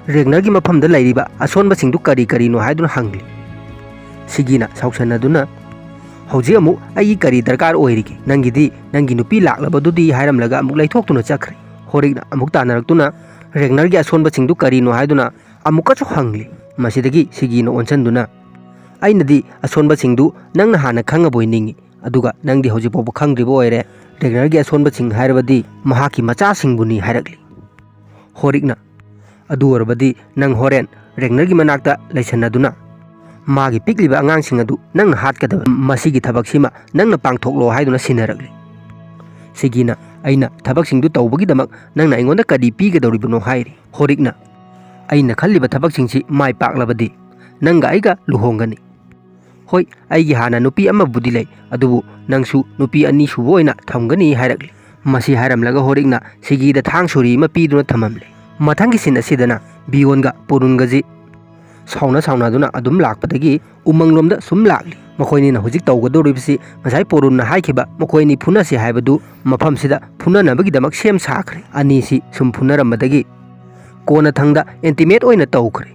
ꯔꯦꯒꯅꯔꯒꯤ ꯃꯐꯝꯗ ꯂꯩꯔꯤꯕ ꯑꯁꯣꯟꯕꯁꯤꯡꯗꯨ ꯀꯔꯤ ꯀꯔꯤꯅꯣ?" ꯍꯥꯏꯗꯨꯅ ꯍꯪꯂꯤ꯫ ꯁꯤꯒꯤꯅ ꯁꯥꯎꯁꯟꯅꯗꯨꯅ, "ꯍꯧꯖꯤꯛ ꯑꯃꯨꯛ ꯑꯩꯒꯤ ꯀꯔꯤ ꯗꯔꯀꯥꯔ ꯑꯣꯏꯔꯤꯒꯦ? ꯅꯪꯒꯤꯗꯤ ꯅꯪꯒꯤ ꯅꯨꯄꯤ ꯂꯥꯛꯂꯕꯗꯨꯗꯤ" ꯍꯥꯏꯔꯝꯂꯒ ꯑꯃꯨꯛ ꯂꯩꯊꯣꯛꯇꯨꯅ ꯆꯠꯈ꯭ꯔꯦ꯫ ꯍꯣꯔꯤꯛꯅ ꯑꯃꯨꯛ ꯇꯥꯟꯅꯔꯛꯇꯨꯅ, "ꯔꯦꯒꯅꯔꯒꯤ ꯑꯁꯣꯟꯕꯁꯤꯡꯗꯨ ꯀꯔꯤꯅꯣ?" ꯍꯥꯏꯗꯨꯅ ꯑꯃꯨꯛꯀꯁꯨ ꯍꯪꯂꯤ꯫ ꯃꯁꯤꯗꯒꯤ ꯁꯤꯒꯤꯅ ꯑꯣꯟꯁꯤꯟꯗꯨꯅ, "ꯑꯩꯅꯗꯤ ꯑꯁꯣꯟꯕꯁꯤꯡꯗꯨ ꯅꯪꯅ ꯍꯥꯟꯅ ꯈꯪꯉꯕꯣꯏ ꯅꯤꯡꯏ, ꯑꯗꯨꯒ ꯅꯪꯗꯤ ꯍꯧꯖꯤꯛ ꯐꯥꯎꯕ ꯈꯪꯗ꯭ꯔꯤꯕ ꯑꯣꯏꯔꯦ꯫ ꯔꯦꯒꯅꯔꯒꯤ ꯑꯁꯣꯟꯕꯁꯤꯡ ꯍꯥꯏꯔꯕꯗꯤ ꯃꯍꯥꯛꯀꯤ ꯃꯆꯥꯁꯤꯡꯕꯨꯅꯤ" ꯍꯥꯏꯔꯛꯂꯤ꯫ ꯍꯣꯔꯤꯛꯅ, "ꯑꯗꯨ ꯑꯣꯏꯔꯕꯗꯤ ꯅꯪ ꯍꯣꯔꯦꯟ ꯔꯦꯒꯅꯔꯒꯤ ꯃꯅꯥꯛꯇ ꯂꯩꯁꯟꯅꯗꯨꯅ ꯃꯥꯒꯤ ꯄꯤꯛꯂꯤꯕ ꯑꯉꯥꯡꯁꯤꯡ ꯑꯗꯨ ꯅꯪꯅ ꯍꯥꯠꯀꯗꯕ, ꯃꯁꯤꯒꯤ ꯊꯕꯛꯁꯤꯃ ꯅꯪꯅ ꯄꯥꯡꯊꯣꯛꯂꯣ" ꯍꯥꯏꯗꯨꯅ ꯁꯤꯟꯅꯔꯛꯂꯤ꯫ ꯁꯤꯒꯤꯅ, "ꯑꯩꯅ ꯊꯕꯛꯁꯤꯡꯗꯨ ꯇꯧꯕꯒꯤꯗꯃꯛ ꯅꯪꯅ ꯑꯩꯉꯣꯟꯗ ꯀꯔꯤ ꯄꯤꯒꯗꯧꯔꯤꯕꯅꯣ?" ꯍꯥꯏꯔꯤ꯫ ꯍꯣꯔꯤꯛꯅ, "ꯑꯩꯅ ꯈꯜꯂꯤꯕ ꯊꯕꯛꯁꯤꯡꯁꯤ ꯃꯥꯏ ꯄꯥꯛꯂꯕꯗꯤ ꯅꯪꯒ ꯑꯩꯒ ꯂꯨꯍꯣꯡꯒꯅꯤ꯫ ꯍꯣꯏ, ꯑꯩꯒꯤ ꯍꯥꯟꯅ ꯅꯨꯄꯤ ꯑꯃꯕꯨꯗꯤ ꯂꯩ, ꯑꯗꯨꯕꯨ ꯅꯪꯁꯨ ꯅꯨꯄꯤ ꯑꯅꯤꯁꯨꯕ ꯑꯣꯏꯅ ꯊꯝꯒꯅꯤ" ꯍꯥꯏꯔꯛꯂꯤ꯫ ꯃꯁꯤ ꯍꯥꯏꯔꯝꯂꯒ ꯍꯣꯔꯤꯛꯅ ꯁꯤꯒꯤꯗ ꯊꯥꯡ ꯁꯣꯔꯤ ꯑꯃ ꯄꯤꯗꯨꯅ ꯊꯝꯃꯝꯂꯦ꯫ ꯃꯊꯪꯒꯤ ꯁꯤꯟ ꯑꯁꯤꯗꯅ ꯕꯤꯌꯣꯟꯒ ꯄꯨꯔꯨꯟꯒꯁꯤ ꯁꯥꯎꯅ ꯁꯥꯎꯅꯗꯨꯅ ꯑꯗꯨꯝ ꯂꯥꯛꯄꯗꯒꯤ ꯎꯃꯪꯂꯣꯝꯗ ꯁꯨꯝ ꯂꯥꯛꯂꯤ꯫ ꯃꯈꯣꯏꯅꯤꯅ ꯍꯧꯖꯤꯛ ꯇꯧꯒꯗꯧꯔꯤꯕꯁꯤ ꯉꯁꯥꯏ ꯄꯣꯔꯨꯟꯅ ꯍꯥꯏꯈꯤꯕ ꯃꯈꯣꯏ ꯑꯅꯤ ꯐꯨꯅꯁꯤ ꯍꯥꯏꯕꯗꯨ ꯃꯐꯝꯁꯤꯗ ꯐꯨꯅꯅꯕꯒꯤꯗꯃꯛ ꯁꯦꯝ ꯁꯥꯈ꯭ꯔꯦ꯫ ꯑꯅꯤꯁꯤ ꯁꯨꯝ ꯐꯨꯅꯔꯝꯕꯗꯒꯤ ꯀꯣꯟꯅꯊꯪꯗ intimate ꯑꯣꯏꯅ ꯇꯧꯈ꯭ꯔꯦ꯫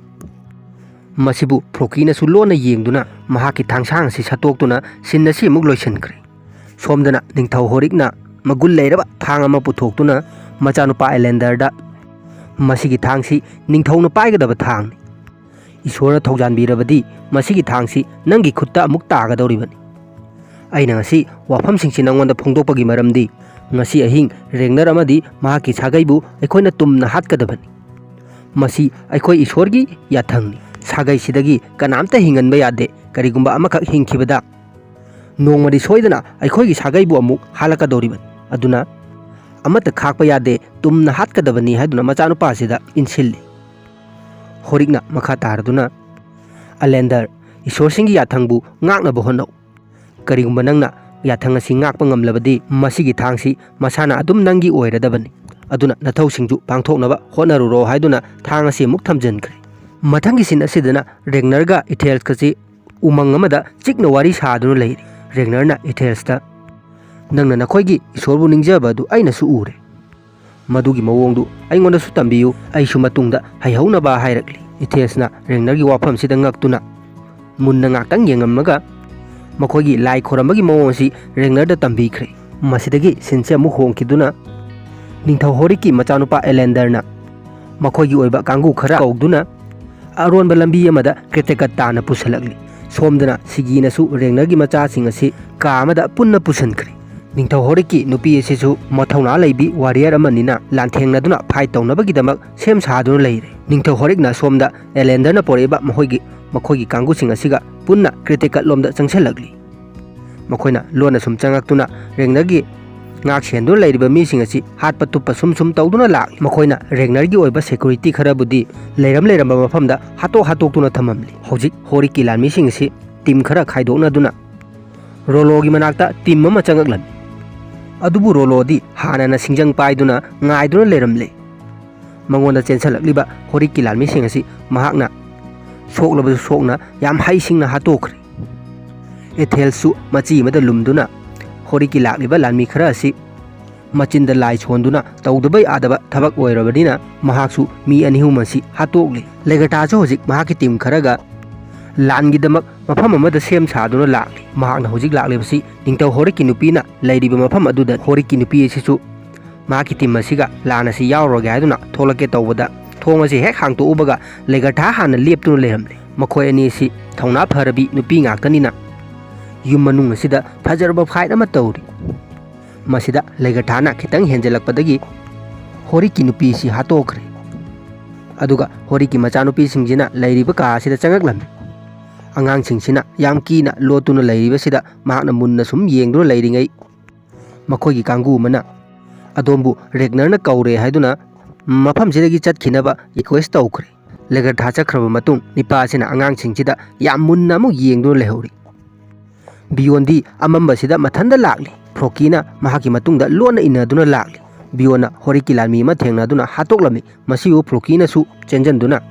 ꯃꯁꯤꯕꯨ ꯐ꯭ꯔꯣꯀꯤꯅꯁꯨ ꯂꯣꯟꯅ ꯌꯦꯡꯗꯨꯅ ꯃꯍꯥꯛꯀꯤ ꯊꯥꯡꯁꯥꯡ ꯑꯁꯤ ꯁꯠꯇꯣꯛꯇꯨꯅ scene ꯑꯁꯤ ꯑꯃꯨꯛ ꯂꯣꯏꯁꯤꯟꯈ꯭ꯔꯦ꯫ ꯁꯣꯝꯗꯅ ꯅꯤꯡꯊꯧ ꯍꯣꯔꯤꯛꯅ ꯃꯒꯨꯟ ꯂꯩꯔꯕ ꯊꯥꯡ ꯑꯃ ꯄꯨꯊꯣꯛꯇꯨꯅ ꯃꯆꯥꯅꯨꯄꯥ ꯑꯦꯂꯦꯟꯗꯔꯗ, "ꯃꯁꯤꯒꯤ ꯊꯥꯡꯁꯤ ꯅꯤꯡꯊꯧꯅ ꯄꯥꯏꯒꯗꯕ ꯊꯥꯡꯅꯤ꯫ ꯏꯁꯣꯔꯅ ꯊꯧꯖꯥꯟꯕꯤꯔꯕꯗꯤ ꯃꯁꯤꯒꯤ ꯊꯥꯡꯁꯤ ꯅꯪꯒꯤ ꯈꯨꯠꯇ ꯑꯃꯨꯛ ꯇꯥꯒꯗꯧꯔꯤꯕꯅꯤ꯫ ꯑꯩꯅ ꯉꯁꯤ ꯋꯥꯐꯝꯁꯤꯡꯁꯤ ꯅꯪꯉꯣꯟꯗ ꯐꯣꯡꯗꯣꯛꯄꯒꯤ ꯃꯔꯝꯗꯤ ꯉꯁꯤ ꯑꯍꯤꯡ ꯔꯦꯒꯅꯔ ꯑꯃꯗꯤ ꯃꯍꯥꯛꯀꯤ ꯁꯥꯒꯩꯕꯨ ꯑꯩꯈꯣꯏꯅ ꯇꯨꯝꯅ ꯍꯥꯠꯀꯗꯕꯅꯤ꯫ ꯃꯁꯤ ꯑꯩꯈꯣꯏ ꯏꯁꯣꯔꯒꯤ ꯌꯥꯊꯪꯅꯤ꯫ ꯁꯥꯒꯩꯁꯤꯗꯒꯤ ꯀꯅꯥꯝꯇ ꯍꯤꯡꯍꯟꯕ ꯌꯥꯗꯦ꯫ ꯀꯔꯤꯒꯨꯝꯕ ꯑꯃꯈꯛ ꯍꯤꯡꯈꯤꯕꯗ ꯅꯣꯡꯃꯗꯤ ꯁꯣꯏꯗꯅ ꯑꯩꯈꯣꯏꯒꯤ ꯁꯥꯒꯩꯕꯨ ꯑꯃꯨꯛ ꯍꯥꯠꯂꯛꯀꯗꯧꯔꯤꯕꯅꯤ꯫ ꯑꯗꯨꯅ ꯑꯃꯠꯇ ꯈꯥꯛꯄ ꯌꯥꯗꯦ, ꯇꯨꯝꯅ ꯍꯥꯠꯀꯗꯕꯅꯤ" ꯍꯥꯏꯗꯨꯅ ꯃꯆꯥꯅꯨꯄꯥꯁꯤꯗ ꯏꯟꯁꯤꯜꯂꯤ꯫ ꯍꯣꯔꯤꯛꯅ ꯃꯈꯥ ꯇꯥꯔꯗꯨꯅ, "ꯑꯂꯦꯟꯗꯔ, ꯏꯁꯣꯔꯁꯤꯡꯒꯤ ꯌꯥꯊꯪꯕꯨ ꯉꯥꯛꯅꯕ ꯍꯣꯠꯅꯧ꯫ ꯀꯔꯤꯒꯨꯝꯕ ꯅꯪꯅ ꯌꯥꯊꯪ ꯑꯁꯤ ꯉꯥꯛꯄ ꯉꯝꯂꯕꯗꯤ ꯃꯁꯤꯒꯤ ꯊꯥꯡꯁꯤ ꯃꯁꯥꯅ ꯑꯗꯨꯝ ꯅꯪꯒꯤ ꯑꯣꯏꯔꯗꯕꯅꯤ꯫ ꯑꯗꯨꯅ ꯅꯊꯧꯁꯤꯡꯁꯨ ꯄꯥꯡꯊꯣꯛꯅꯕ ꯍꯣꯠꯅꯔꯨꯔꯣ" ꯍꯥꯏꯗꯨꯅ ꯊꯥꯡ ꯑꯁꯤ ꯑꯃꯨꯛ ꯊꯝꯖꯤꯟꯈ꯭ꯔꯦ꯫ ꯃꯊꯪꯒꯤ scene ꯑꯁꯤꯗꯅ ꯔꯦꯒꯅꯔꯒ ꯏꯊꯦꯜꯁꯀꯁꯤ ꯎꯃꯪ ꯑꯃꯗ ꯆꯤꯛꯅ ꯋꯥꯔꯤ ꯁꯥꯗꯨꯅ ꯂꯩꯔꯤ꯫ ꯔꯦꯒꯅꯔꯅ ꯏꯊꯦꯜꯁꯇ, "ꯅꯪꯅ ꯅꯈꯣꯏꯒꯤ ꯏꯁꯣꯔꯕꯨ ꯅꯤꯡꯖꯕ ꯑꯗꯨ ꯑꯩꯅꯁꯨ ꯎꯔꯦ꯫ ꯃꯗꯨꯒꯤ ꯃꯑꯣꯡꯗꯨ ꯑꯩꯉꯣꯟꯗꯁꯨ ꯇꯝꯕꯤꯌꯨ, ꯑꯩꯁꯨ ꯃꯇꯨꯡꯗ ꯍꯩꯍꯧꯅꯕ" ꯍꯥꯏꯔꯛꯂꯤ꯫ ꯏꯊꯦꯜꯁꯅ ꯔꯦꯒꯅꯔꯒꯤ ꯋꯥꯐꯝꯁꯤꯗ ꯉꯛꯇꯨꯅ ꯃꯨꯟꯅ ꯉꯥꯛꯇꯪ ꯌꯦꯡꯉꯝꯃꯒ ꯃꯈꯣꯏꯒꯤ ꯂꯥꯏ ꯈꯣꯏꯔꯝꯕꯒꯤ ꯃꯑꯣꯡ ꯑꯁꯤ ꯔꯦꯒꯅꯔꯗ ꯇꯝꯕꯤꯈ꯭ꯔꯦ꯫ ꯃꯁꯤꯗꯒꯤ sceneꯁꯦ ꯑꯃꯨꯛ ꯍꯣꯡꯈꯤꯗꯨꯅ ꯅꯤꯡꯊꯧ ꯍꯣꯔꯤꯛꯀꯤ ꯃꯆꯥꯅꯨꯄꯥ ꯑꯦꯂꯦꯟꯗꯔꯅ ꯃꯈꯣꯏꯒꯤ ꯑꯣꯏꯕ ꯀꯥꯡꯕꯨ ꯈꯔ ꯀꯧꯗꯨꯅ ꯑꯔꯣꯟꯕ ꯂꯝꯕꯤ ꯑꯃꯗ ꯀ꯭ꯔꯦꯇꯦꯀꯠ ꯇꯥꯅ ꯄꯨꯁꯜꯂꯛꯂꯤ꯫ ꯁꯣꯝꯗꯅ ꯁꯤꯒꯤꯅꯁꯨ ꯔꯦꯒꯅꯔꯒꯤ ꯃꯆꯥꯁꯤꯡ ꯑꯁꯤ ꯀꯥ ꯑꯃꯗ ꯄꯨꯟꯅ ꯄꯨꯁꯤꯟꯈ꯭ꯔꯦ꯫ ꯅꯤꯡꯊꯧ ꯍꯣꯔꯤꯛꯀꯤ ꯅꯨꯄꯤ ꯑꯁꯤꯁꯨ ꯃꯊꯧꯅꯥ ꯂꯩꯕꯤ warrior ꯑꯃꯅꯤꯅ ꯂꯥꯟꯊꯦꯡꯅꯗꯨꯅ fight ꯇꯧꯅꯕꯒꯤꯗꯃꯛ ꯁꯦꯝ ꯁꯥꯗꯨꯅ ꯂꯩꯔꯦ꯫ ꯅꯤꯡꯊꯧ ꯍꯣꯔꯤꯛꯅ ꯁꯣꯝꯗ ꯑꯦꯂꯦꯟꯗꯔꯅ ꯄꯣꯔꯛꯏꯕ ꯃꯈꯣꯏꯒꯤ, ꯃꯈꯣꯏꯒꯤ ꯀꯥꯡꯕꯨꯁꯤꯡ ꯑꯁꯤꯒ ꯄꯨꯟꯅ ꯀ꯭ꯔꯦꯇꯦꯀꯠ ꯂꯣꯝꯗ ꯆꯪꯁꯤꯜꯂꯛꯂꯤ꯫ ꯃꯈꯣꯏꯅ ꯂꯣꯟꯅ ꯁꯨꯝ ꯆꯪꯉꯛꯇꯨꯅ ꯔꯦꯒꯅꯔꯒꯤ ꯉꯥꯛ ꯁꯦꯟꯗꯨꯅ ꯂꯩꯔꯤꯕ ꯃꯤꯁꯤꯡ ꯑꯁꯤ ꯍꯥꯠꯄ ꯇꯨꯞꯄ ꯁꯨꯝ ꯁꯨꯝ ꯇꯧꯗꯨꯅ ꯂꯥꯛꯂꯤ꯫ ꯃꯈꯣꯏꯅ ꯔꯦꯒꯅꯔꯒꯤ ꯑꯣꯏꯕ security ꯈꯔꯕꯨꯗꯤ ꯂꯩꯔꯝ ꯂꯩꯔꯝꯕ ꯃꯐꯝꯗ ꯍꯥꯠꯇꯣꯛ ꯍꯥꯠꯇꯣꯛꯇꯨꯅ ꯊꯝꯃꯝꯂꯤ꯫ ꯍꯧꯖꯤꯛ ꯍꯣꯔꯤꯛꯀꯤ ꯂꯥꯟꯃꯤꯁꯤꯡ ꯑꯁꯤ team ꯈꯔ ꯈꯥꯏꯗꯣꯛꯅꯗꯨꯅ ꯔꯣꯂꯣꯒꯤ ꯃꯅꯥꯛꯇ team ꯑꯃ ꯆꯪꯉꯛꯂꯝꯃꯤ꯫ ꯑꯗꯨꯕꯨ ꯔꯣꯂꯣꯗꯤ ꯍꯥꯟꯅꯅ ꯁꯤꯡꯖꯪ ꯄꯥꯏꯗꯨꯅ ꯉꯥꯏꯗꯨꯅ ꯂꯩꯔꯝꯂꯦ꯫ ꯃꯉꯣꯟꯗ ꯆꯦꯟꯁꯤꯜꯂꯛꯂꯤꯕ ꯍꯣꯔꯤꯛꯀꯤ ꯂꯥꯟꯃꯤꯁꯤꯡ ꯑꯁꯤ ꯃꯍꯥꯛꯅ ꯁꯣꯛꯂꯕꯁꯨ ꯁꯣꯛꯅ ꯌꯥꯝ ꯍꯩꯁꯤꯡꯅ ꯍꯥꯠꯇꯣꯛꯈ꯭ꯔꯦ꯫ ꯑꯦꯊꯦꯜꯁꯨ ꯃꯆꯤ ꯑꯃꯗ ꯂꯨꯝꯗꯨꯅ ꯍꯣꯔꯤꯛꯀꯤ ꯂꯥꯛꯂꯤꯕ ꯂꯥꯟꯃꯤ ꯈꯔ ꯑꯁꯤ ꯃꯆꯤꯟꯗ ꯂꯥꯏ ꯁꯣꯟꯗꯨꯅ ꯇꯧꯗꯕ ꯌꯥꯗꯕ ꯊꯕꯛ ꯑꯣꯏꯔꯕꯅꯤꯅ ꯃꯍꯥꯛꯁꯨ ꯃꯤ ꯑꯅꯤ ꯑꯍꯨꯝ ꯑꯁꯤ ꯍꯥꯠꯇꯣꯛꯂꯤ꯫ ꯂꯦꯒꯔꯊꯥꯁꯨ ꯍꯧꯖꯤꯛ ꯃꯍꯥꯛꯀꯤ ꯇꯤꯝ ꯈꯔꯒ ꯂꯥꯟꯒꯤꯗꯃꯛ ꯃꯐꯝ ꯑꯃꯗ ꯁꯦꯝ ꯁꯥꯗꯨꯅ ꯂꯥꯛꯂꯤ꯫ ꯃꯍꯥꯛꯅ ꯍꯧꯖꯤꯛ ꯂꯥꯛꯂꯤꯕꯁꯤ ꯅꯤꯡꯊꯧ ꯍꯣꯔꯤꯛꯀꯤ ꯅꯨꯄꯤꯅ ꯂꯩꯔꯤꯕ ꯃꯐꯝ ꯑꯗꯨꯗ꯫ ꯍꯣꯔꯤꯛꯀꯤ ꯅꯨꯄꯤ ꯑꯁꯤꯁꯨ ꯃꯍꯥꯛꯀꯤ ꯇꯤꯝ ꯑꯁꯤꯒ ꯂꯥꯟ ꯑꯁꯤ ꯌꯥꯎꯔꯨꯔꯒꯦ ꯍꯥꯏꯗꯨꯅ ꯊꯣꯛꯂꯛꯀꯦ ꯇꯧꯕꯗ, ꯊꯣꯡ ꯑꯁꯤ ꯍꯦꯛ ꯍꯥꯡꯇꯣꯛꯎꯕꯒ ꯂꯦꯒꯔꯊꯥ ꯍꯥꯟꯅ ꯂꯦꯞꯇꯨꯅ ꯂꯩꯔꯝꯂꯦ꯫ ꯃꯈꯣꯏ ꯑꯅꯤ ꯑꯁꯤ ꯊꯧꯅꯥ ꯐꯔꯕꯤ ꯅꯨꯄꯤ ꯉꯥꯛꯇꯅꯤꯅ ꯌꯨꯝ ꯃꯅꯨꯡ ꯑꯁꯤꯗ ꯐꯖꯔꯕ ꯐꯥꯏꯠ ꯑꯃ ꯇꯧꯔꯤ꯫ ꯃꯁꯤꯗ ꯂꯦꯒꯔꯊꯥꯅ ꯈꯤꯇꯪ ꯍꯦꯟꯖꯜꯂꯛꯄꯗꯒꯤ ꯍꯣꯔꯤꯛꯀꯤ ꯅꯨꯄꯤꯁꯤ ꯍꯥꯠꯇꯣꯛꯈ꯭ꯔꯦ꯫ ꯑꯗꯨꯒ ꯍꯣꯔꯤꯛꯀꯤ ꯃꯆꯥꯅꯨꯄꯤꯁꯤꯡꯁꯤꯅ ꯂꯩꯔꯤꯕ ꯀꯥ ꯑꯁꯤꯗ ꯆꯪꯉꯛꯂꯝꯃꯤ꯫ ꯑꯉꯥꯡꯁꯤꯡꯁꯤꯅ ꯌꯥꯝ ꯀꯤꯅ ꯂꯣꯠꯇꯨꯅ ꯂꯩꯔꯤꯕꯁꯤꯗ ꯃꯍꯥꯛꯅ ꯃꯨꯟꯅ ꯁꯨꯝ ꯌꯦꯡꯗꯨꯅ ꯂꯩꯔꯤꯉꯩ, ꯃꯈꯣꯏꯒꯤ ꯀꯥꯡꯕꯨ ꯑꯃꯅ ꯑꯗꯣꯝꯕꯨ ꯔꯦꯒꯅꯔꯅ ꯀꯧꯔꯦ ꯍꯥꯏꯗꯨꯅ ꯃꯐꯝꯁꯤꯗꯒꯤ ꯆꯠꯈꯤꯅꯕ ꯔꯤꯀ꯭ꯋꯦꯁ ꯇꯧꯈ꯭ꯔꯦ꯫ ꯂꯦꯒꯔꯊꯥ ꯆꯠꯈ꯭ꯔꯕ ꯃꯇꯨꯡ ꯅꯤꯄꯥ ꯑꯁꯤꯅ ꯑꯉꯥꯡꯁꯤꯡꯁꯤꯗ ꯌꯥꯝ ꯃꯨꯟꯅ ꯑꯃꯨꯛ ꯌꯦꯡꯗꯨꯅ ꯂꯩꯍꯧꯔꯤ꯫ ꯕꯤꯌꯣꯟꯗꯤ ꯑꯃꯝꯕꯁꯤꯗ ꯃꯊꯟꯇ ꯂꯥꯛꯂꯤ꯫ ꯐ꯭ꯔꯣꯀꯤꯅ ꯃꯍꯥꯛꯀꯤ ꯃꯇꯨꯡꯗ ꯂꯣꯟꯅ ꯏꯟꯅꯗꯨꯅ ꯂꯥꯛꯂꯤ꯫ ꯕꯤꯌꯣꯟꯅ ꯍꯣꯔꯤꯛꯀꯤ ꯂꯥꯟꯃꯤ ꯑꯃ ꯊꯦꯡꯅꯗꯨꯅ ꯍꯥꯠꯇꯣꯛꯂꯝꯃꯤ꯫ ꯃꯁꯤꯕꯨ ꯐ꯭ꯔꯣꯀꯤꯅꯁꯨ ꯆꯦꯟꯖꯟꯗꯨꯅ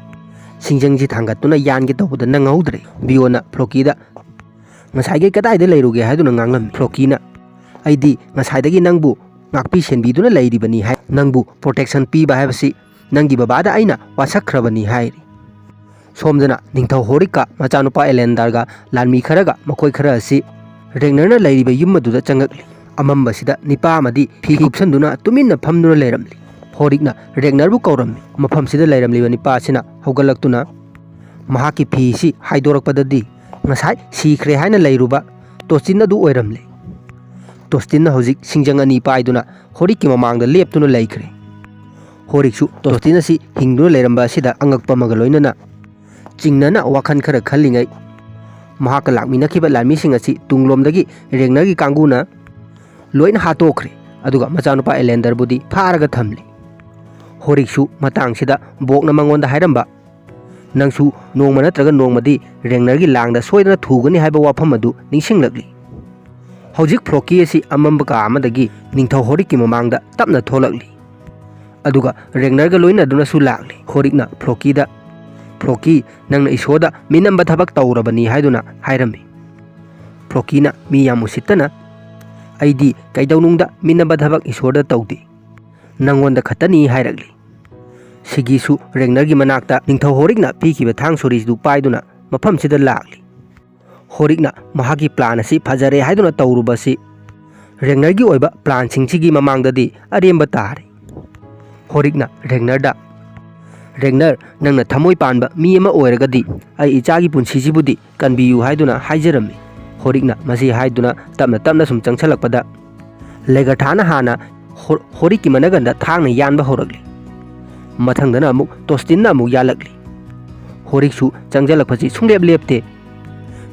ꯁꯤꯡꯖꯪꯁꯤ ꯊꯥꯡꯒꯠꯇꯨꯅ ꯌꯥꯟꯒꯦ ꯇꯧꯕꯗ ꯅꯪꯍꯧꯗ꯭ꯔꯦ꯫ ꯕꯤꯌꯣꯟꯅ ꯐ꯭ꯔꯣꯀꯤꯗ, "ꯉꯁꯥꯏꯒꯤ ꯀꯗꯥꯏꯗ ꯂꯩꯔꯨꯒꯦ?" ꯍꯥꯏꯗꯨꯅ ꯉꯥꯡꯂꯝꯃꯤ꯫ ꯐ꯭ꯔꯣꯀꯤꯅ, "ꯑꯩꯗꯤ ꯉꯁꯥꯏꯗꯒꯤ ꯅꯪꯕꯨ ꯉꯥꯛꯄꯤ ꯁꯦꯟꯕꯤꯗꯨꯅ ꯂꯩꯔꯤꯕꯅꯤ ꯍꯥꯏ꯫ ꯅꯪꯕꯨ ꯄ꯭ꯔꯣꯇꯦꯛꯁꯟ ꯄꯤꯕ ꯍꯥꯏꯕꯁꯤ ꯅꯪꯒꯤ ꯕꯕꯥꯗ ꯑꯩꯅ ꯋꯥꯁꯛꯈ꯭ꯔꯕꯅꯤ" ꯍꯥꯏꯔꯤ꯫ ꯁꯣꯝꯗꯅ ꯅꯤꯡꯊꯧ ꯍꯣꯔꯤꯛꯀ ꯃꯆꯥꯅꯨꯄꯥ ꯑꯦꯂꯦꯟꯗꯔꯒ ꯂꯥꯟꯃꯤ ꯈꯔꯒ ꯃꯈꯣꯏ ꯈꯔ ꯑꯁꯤ ꯔꯦꯒꯅꯔꯅ ꯂꯩꯔꯤꯕ ꯌꯨꯝ ꯑꯗꯨꯗ ꯆꯪꯉꯛꯂꯤ꯫ ꯑꯃꯝꯕꯁꯤꯗ ꯅꯤꯄꯥ ꯑꯃꯗꯤ ꯐꯤ ꯀꯨꯞꯁꯟꯗꯨꯅ ꯇꯨꯃꯤꯟꯅ ꯐꯝꯗꯨꯅ ꯂꯩꯔꯝꯂꯤ꯫ ꯍꯣꯔꯤꯛꯅ ꯔꯦꯒꯅꯔꯕꯨ ꯀꯧꯔꯝꯃꯤ꯫ ꯃꯐꯝꯁꯤꯗ ꯂꯩꯔꯝꯂꯤꯕ ꯅꯤꯄꯥ ꯑꯁꯤꯅ ꯍꯧꯒꯠꯂꯛꯇꯨꯅ ꯃꯍꯥꯛꯀꯤ ꯐꯤꯁꯤ ꯍꯥꯏꯗꯣꯔꯛꯄꯗꯗꯤ ꯉꯁꯥꯏ ꯁꯤꯈ꯭ꯔꯦ ꯍꯥꯏꯅ ꯂꯩꯔꯨꯕ ꯇꯣꯁꯇꯤꯟ ꯑꯗꯨ ꯑꯣꯏꯔꯝꯂꯦ꯫ ꯇꯣꯁꯇꯤꯟꯅ ꯍꯧꯖꯤꯛ ꯁꯤꯡꯖꯪ ꯑꯅꯤ ꯄꯥꯏꯗꯨꯅ ꯍꯣꯔꯤꯛꯀꯤ ꯃꯃꯥꯡꯗ ꯂꯦꯞꯇꯨꯅ ꯂꯩꯈ꯭ꯔꯦ꯫ ꯍꯣꯔꯤꯛꯁꯨ ꯇꯣꯁꯇꯤꯟ ꯑꯁꯤ ꯍꯤꯡꯗꯨꯅ ꯂꯩꯔꯝꯕ ꯑꯁꯤꯗ ꯑꯉꯛꯄ ꯑꯃꯒ ꯂꯣꯏꯅꯅ ꯆꯤꯡꯅꯅ ꯋꯥꯈꯜ ꯈꯔ ꯈꯜꯂꯤꯉꯩ, ꯃꯍꯥꯛꯀ ꯂꯥꯛꯃꯤꯟꯅꯈꯤꯕ ꯂꯥꯟꯃꯤꯁꯤꯡ ꯑꯁꯤ ꯇꯨꯡꯂꯣꯝꯗꯒꯤ ꯔꯦꯒꯅꯔꯒꯤ ꯀꯥꯡꯕꯨꯅ ꯂꯣꯏꯅ ꯍꯥꯠꯇꯣꯛꯈ꯭ꯔꯦ꯫ ꯑꯗꯨꯒ ꯃꯆꯥꯅꯨꯄꯥ ꯑꯦꯂꯦꯟꯗꯔꯕꯨꯗꯤ ꯐꯥꯔꯒ ꯊꯝꯂꯤ꯫ ꯍꯣꯔꯤꯛꯁꯨ ꯃꯇꯥꯡꯁꯤꯗ ꯕꯣꯛꯅ ꯃꯉꯣꯟꯗ ꯍꯥꯏꯔꯝꯕ, "ꯅꯪꯁꯨ ꯅꯣꯡꯃ ꯅꯠꯇ꯭ꯔꯒ ꯅꯣꯡꯃꯗꯤ ꯔꯦꯒꯅꯔꯒꯤ ꯂꯥꯡꯗ ꯁꯣꯏꯗꯅ ꯊꯨꯒꯅꯤ" ꯍꯥꯏꯕ ꯋꯥꯐꯝ ꯑꯗꯨ ꯅꯤꯡꯁꯤꯡꯂꯛꯂꯤ꯫ ꯍꯧꯖꯤꯛ ꯐ꯭ꯔꯣꯀꯤ ꯑꯁꯤ ꯑꯃꯝꯕ ꯀꯥ ꯑꯃꯗꯒꯤ ꯅꯤꯡꯊꯧ ꯍꯣꯔꯤꯛꯀꯤ ꯃꯃꯥꯡꯗ ꯇꯞꯅ ꯊꯣꯛꯂꯛꯂꯤ꯫ ꯑꯗꯨꯒ ꯔꯦꯒꯅꯔꯒ ꯂꯣꯏꯅꯗꯨꯅꯁꯨ ꯂꯥꯛꯂꯤ꯫ ꯍꯣꯔꯤꯛꯅ ꯐ꯭ꯔꯣꯀꯤꯗ, "ꯐ꯭ꯔꯣꯀꯤ, ꯅꯪꯅ ꯏꯁꯣꯔꯗ ꯃꯤꯅꯝꯕ ꯊꯕꯛ ꯇꯧꯔꯕꯅꯤ" ꯍꯥꯏꯗꯨꯅ ꯍꯥꯏꯔꯝꯃꯤ꯫ ꯐ꯭ꯔꯣꯀꯤꯅ ꯃꯤ ꯌꯥꯝ ꯎꯁꯤꯠꯇꯅ, ꯑꯩꯗꯤ ꯀꯩꯗꯧꯅꯨꯡꯗ ꯃꯤꯟꯅꯕ ꯊꯕꯛ ꯏꯁꯣꯔꯗ ꯇꯧꯗꯦ꯫ ꯅꯪꯉꯣꯟꯗ ꯈꯛꯇꯅꯤ ꯍꯥꯏꯔꯛꯂꯤ꯫ ꯁꯤꯒꯤꯁꯨ ꯔꯦꯒꯅꯔꯒꯤ ꯃꯅꯥꯛꯇ ꯅꯤꯡꯊꯧ ꯍꯣꯔꯤꯛꯅ ꯄꯤꯈꯤꯕ ꯊꯥꯡ ꯁꯣꯔꯤꯗꯨ ꯄꯥꯏꯗꯨꯅ ꯃꯐꯝꯁꯤꯗ ꯂꯥꯛꯂꯤ꯫ ꯍꯣꯔꯤꯛꯅ ꯃꯍꯥꯛꯀꯤ ꯄ꯭ꯂꯥꯟ ꯑꯁꯤ ꯐꯖꯔꯦ ꯍꯥꯏꯗꯨꯅ ꯇꯧꯔꯨꯕꯁꯤ ꯔꯦꯒꯅꯔꯒꯤ ꯑꯣꯏꯕ ꯄ꯭ꯂꯥꯟꯁꯤꯡꯁꯤꯒꯤ ꯃꯃꯥꯡꯗꯗꯤ ꯑꯔꯦꯝꯕ ꯇꯥꯔꯦ꯫ ꯍꯣꯔꯤꯛꯅ ꯔꯦꯒꯅꯔꯗ, "ꯔꯦꯒꯅꯔ, ꯅꯪꯅ ꯊꯃꯣꯏ ꯄꯥꯟꯕ ꯃꯤ ꯑꯃ ꯑꯣꯏꯔꯒꯗꯤ ꯑꯩ ꯏꯆꯥꯒꯤ ꯄꯨꯟꯁꯤꯁꯤꯕꯨꯗꯤ ꯀꯟꯕꯤꯌꯨ" ꯍꯥꯏꯗꯨꯅ ꯍꯥꯏꯖꯔꯝꯃꯤ꯫ ꯍꯣꯔꯤꯛꯅ ꯃꯁꯤ ꯍꯥꯏꯗꯨꯅ ꯇꯞꯅ ꯇꯞꯅ ꯁꯨꯝ ꯆꯪꯁꯤꯜꯂꯛꯄꯗ ꯂꯦꯒꯔꯊꯥꯅ ꯍꯥꯟꯅ ꯍꯣ-, ꯍꯣꯔꯤꯛꯀꯤ ꯃꯅꯒꯟꯗ ꯊꯥꯡꯅ ꯌꯥꯟꯕ ꯍꯧꯔꯛꯂꯤ꯫ ꯃꯊꯪꯗꯅ ꯑꯃꯨꯛ ꯇꯣꯁꯇꯤꯟꯅ ꯑꯃꯨꯛ ꯌꯥꯜꯂꯛꯂꯤ꯫ ꯍꯣꯔꯤꯛꯁꯨ ꯆꯪꯁꯤꯜꯂꯛꯄꯁꯤ ꯁꯨꯡꯂꯦꯞ ꯂꯦꯞꯇꯦ꯫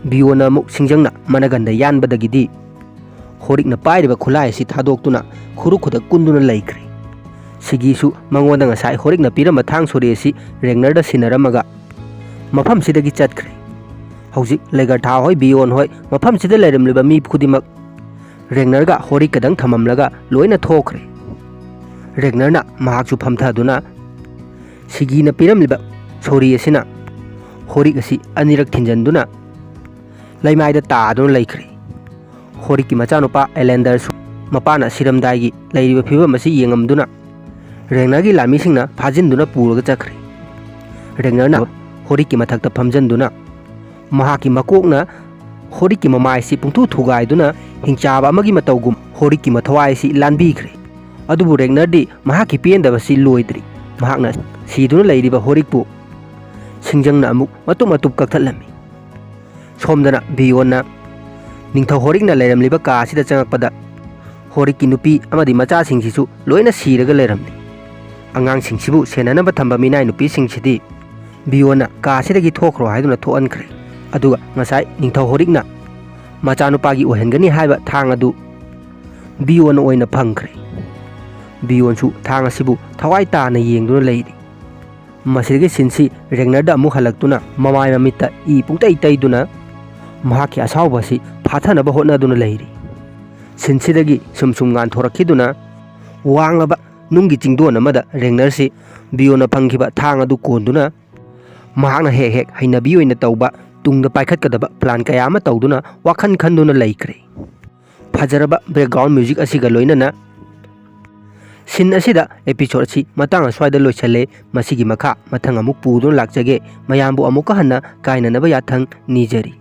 ꯕꯤꯌꯣꯟꯅ ꯑꯃꯨꯛ ꯁꯤꯡꯖꯪꯅ ꯃꯅꯒꯟꯗ ꯌꯥꯟꯕꯗꯒꯤꯗꯤ ꯍꯣꯔꯤꯛꯅ ꯄꯥꯏꯔꯤꯕ ꯈꯨꯠꯂꯥꯏ ꯑꯁꯤ ꯊꯥꯗꯣꯛꯇꯨꯅ ꯈꯨꯔꯨ ꯈꯨꯗꯛ ꯀꯨꯟꯗꯨꯅ ꯂꯩꯈ꯭ꯔꯦ꯫ ꯁꯤꯒꯤꯁꯨ ꯃꯉꯣꯟꯗ ꯉꯁꯥꯏ ꯍꯣꯔꯤꯛꯅ ꯄꯤꯔꯝꯕ ꯊꯥꯡ ꯁꯣꯔꯤ ꯑꯁꯤ ꯔꯦꯒꯅꯔꯗ ꯁꯤꯟꯅꯔꯝꯃꯒ ꯃꯐꯝꯁꯤꯗꯒꯤ ꯆꯠꯈ꯭ꯔꯦ꯫ ꯍꯧꯖꯤꯛ ꯂꯦꯒꯔꯊꯥ ꯍꯣꯏ, ꯕꯤꯌꯣꯟ ꯍꯣꯏ, ꯃꯐꯝꯁꯤꯗ ꯂꯩꯔꯝꯂꯤꯕ ꯃꯤ ꯈꯨꯗꯤꯡꯃꯛ ꯔꯦꯒꯅꯔꯒ ꯍꯣꯔꯤꯛꯀꯗꯪ ꯊꯝꯃꯝꯂꯒ ꯂꯣꯏꯅ ꯊꯣꯛꯈ꯭ꯔꯦ꯫ ꯔꯦꯒꯅꯔꯅ ꯃꯍꯥꯛꯁꯨ ꯐꯝꯊꯗꯨꯅ ꯁꯤꯒꯤꯅ ꯄꯤꯔꯝꯂꯤꯕ ꯁꯣꯔꯤ ꯑꯁꯤꯅ ꯍꯣꯔꯤꯛ ꯑꯁꯤ ꯑꯅꯤꯔꯛ ꯊꯤꯟꯖꯟꯗꯨꯅ ꯂꯩꯃꯥꯏꯗ ꯇꯥꯗꯨꯅ ꯂꯩꯈ꯭ꯔꯦ꯫ ꯍꯣꯔꯤꯛꯀꯤ ꯃꯆꯥꯅꯨꯄꯥ ꯑꯦꯂꯦꯟꯗꯔꯁꯨ ꯃꯄꯥꯅ ꯁꯤꯔꯝꯗꯥꯏꯒꯤ ꯂꯩꯔꯤꯕ ꯐꯤꯕꯝ ꯑꯁꯤ ꯌꯦꯡꯉꯝꯗꯨꯅ ꯔꯦꯒꯅꯔꯒꯤ ꯂꯥꯟꯃꯤꯁꯤꯡꯅ ꯐꯥꯖꯤꯟꯗꯨꯅ ꯄꯨꯔꯒ ꯆꯠꯈ꯭ꯔꯦ꯫ ꯔꯦꯒꯅꯔꯅ ꯍꯣꯔꯤꯛꯀꯤ ꯃꯊꯛꯇ ꯐꯝꯖꯟꯗꯨꯅ ꯃꯍꯥꯛꯀꯤ ꯃꯀꯣꯛꯅ ꯍꯣꯔꯤꯛꯀꯤ ꯃꯃꯥꯏꯁꯤ ꯄꯨꯡꯊꯨ ꯊꯨꯒꯥꯏꯗꯨꯅ ꯍꯤꯡꯆꯥꯕ ꯑꯃꯒꯤ ꯃꯇꯧꯒꯨꯝ ꯍꯣꯔꯤꯛꯀꯤ ꯃꯊꯋꯥꯏ ꯑꯁꯤ ꯂꯥꯟꯕꯤꯈ꯭ꯔꯦ꯫ ꯑꯗꯨꯕꯨ ꯔꯦꯒꯅꯔꯗꯤ ꯃꯍꯥꯛꯀꯤ ꯄꯦꯟꯗꯕꯁꯤ ꯂꯣꯏꯗ꯭ꯔꯤ꯫ ꯃꯍꯥꯛꯅ ꯁꯤꯗꯨꯅ ꯂꯩꯔꯤꯕ ꯍꯣꯔꯤꯛꯄꯨ ꯁꯤꯡꯖꯪꯅ ꯑꯃꯨꯛ ꯃꯇꯨꯞ ꯃꯇꯨꯞ ꯀꯛꯊꯠꯂꯝꯃꯤ꯫ ꯁꯣꯝꯗꯅ ꯕꯤꯌꯣꯟꯅ ꯅꯤꯡꯊꯧ ꯍꯣꯔꯤꯛꯅ ꯂꯩꯔꯝꯂꯤꯕ ꯀꯥ ꯑꯁꯤꯗ ꯆꯪꯉꯛꯄꯗ ꯍꯣꯔꯤꯛꯀꯤ ꯅꯨꯄꯤ ꯑꯃꯗꯤ ꯃꯆꯥꯁꯤꯡꯁꯤꯁꯨ ꯂꯣꯏꯅ ꯁꯤꯔꯒ ꯂꯩꯔꯝꯂꯤ꯫ ꯑꯉꯥꯡꯁꯤꯡꯁꯤꯕꯨ ꯁꯦꯟꯅꯅꯕ ꯊꯝꯕ ꯃꯤꯅꯥꯏ ꯅꯨꯄꯤꯁꯤꯡꯁꯤꯗꯤ ꯕꯤꯌꯣꯟꯅ ꯀꯥ ꯑꯁꯤꯗꯒꯤ ꯊꯣꯛꯈ꯭ꯔꯣ ꯍꯥꯏꯗꯨꯅ ꯊꯣꯛꯍꯟꯈ꯭ꯔꯦ꯫ ꯑꯗꯨꯒ ꯉꯁꯥꯏ ꯅꯤꯡꯊꯧ ꯍꯣꯔꯤꯛꯅ ꯃꯆꯥꯅꯨꯄꯥꯒꯤ ꯑꯣꯏꯍꯟꯒꯅꯤ ꯍꯥꯏꯕ ꯊꯥꯡ ꯑꯗꯨ ꯕꯤꯌꯣꯟꯅ ꯑꯣꯏꯅ ꯐꯪꯈ꯭ꯔꯦ꯫ ꯕꯤꯌꯣꯟꯁꯨ ꯊꯥꯡ ꯑꯁꯤꯕꯨ ꯊꯋꯥꯏ ꯇꯥꯅ ꯌꯦꯡꯗꯨꯅ ꯂꯩꯔꯤ꯫ ꯃꯁꯤꯗꯒꯤ ꯁꯤꯟꯁꯤ ꯔꯦꯒꯅꯔꯗ ꯑꯃꯨꯛ ꯍꯜꯂꯛꯇꯨꯅ ꯃꯃꯥꯏ ꯃꯃꯤꯠꯇ ꯏ ꯄꯨꯡꯇꯩ ꯇꯩꯗꯨꯅ ꯃꯍꯥꯛꯀꯤ ꯑꯁꯥꯎꯕ ꯑꯁꯤ ꯐꯥꯊꯅꯕ ꯍꯣꯠꯅꯗꯨꯅ ꯂꯩꯔꯤ꯫ ꯁꯤꯟꯁꯤꯗꯒꯤ ꯁꯨꯝ ꯁꯨꯝ ꯉꯥꯟꯊꯣꯔꯛꯈꯤꯗꯨꯅ ꯋꯥꯡꯂꯕ ꯅꯨꯡꯒꯤ ꯆꯤꯡꯗꯣꯟ ꯑꯃꯗ ꯔꯦꯒꯅꯔꯁꯤ ꯕꯤꯌꯣꯟꯅ ꯐꯪꯈꯤꯕ ꯊꯥꯡ ꯑꯗꯨ ꯀꯣꯟꯗꯨꯅ ꯃꯍꯥꯛꯅ ꯍꯦꯛ ꯍꯦꯛ ꯍꯩꯅꯕꯤ ꯑꯣꯏꯅ ꯇꯧꯕ ꯇꯨꯡꯗ ꯄꯥꯏꯈꯠꯀꯗꯕ ꯄ꯭ꯂꯥꯟ ꯀꯌꯥ ꯑꯃ ꯇꯧꯗꯨꯅ ꯋꯥꯈꯜ ꯈꯟꯗꯨꯅ ꯂꯩꯈ꯭ꯔꯦ꯫ ꯐꯖꯔꯕ background music ꯑꯁꯤꯒ ꯂꯣꯏꯅꯅ scene ꯑꯁꯤꯗ episode ꯑꯁꯤ ꯃꯇꯥꯡ ꯑꯁ꯭ꯋꯥꯏꯗ ꯂꯣꯏꯁꯜꯂꯦ꯫ ꯃꯁꯤꯒꯤ ꯃꯈꯥ ꯃꯊꯪ ꯑꯃꯨꯛ ꯄꯨꯗꯨꯅ ꯂꯥꯛꯆꯒꯦ꯫ ꯃꯌꯥꯝꯕꯨ ꯑꯃꯨꯛꯀ ꯍꯟꯅ ꯀꯥꯏꯅꯅꯕ ꯌꯥꯊꯪ ꯅꯤꯖꯔꯤ꯫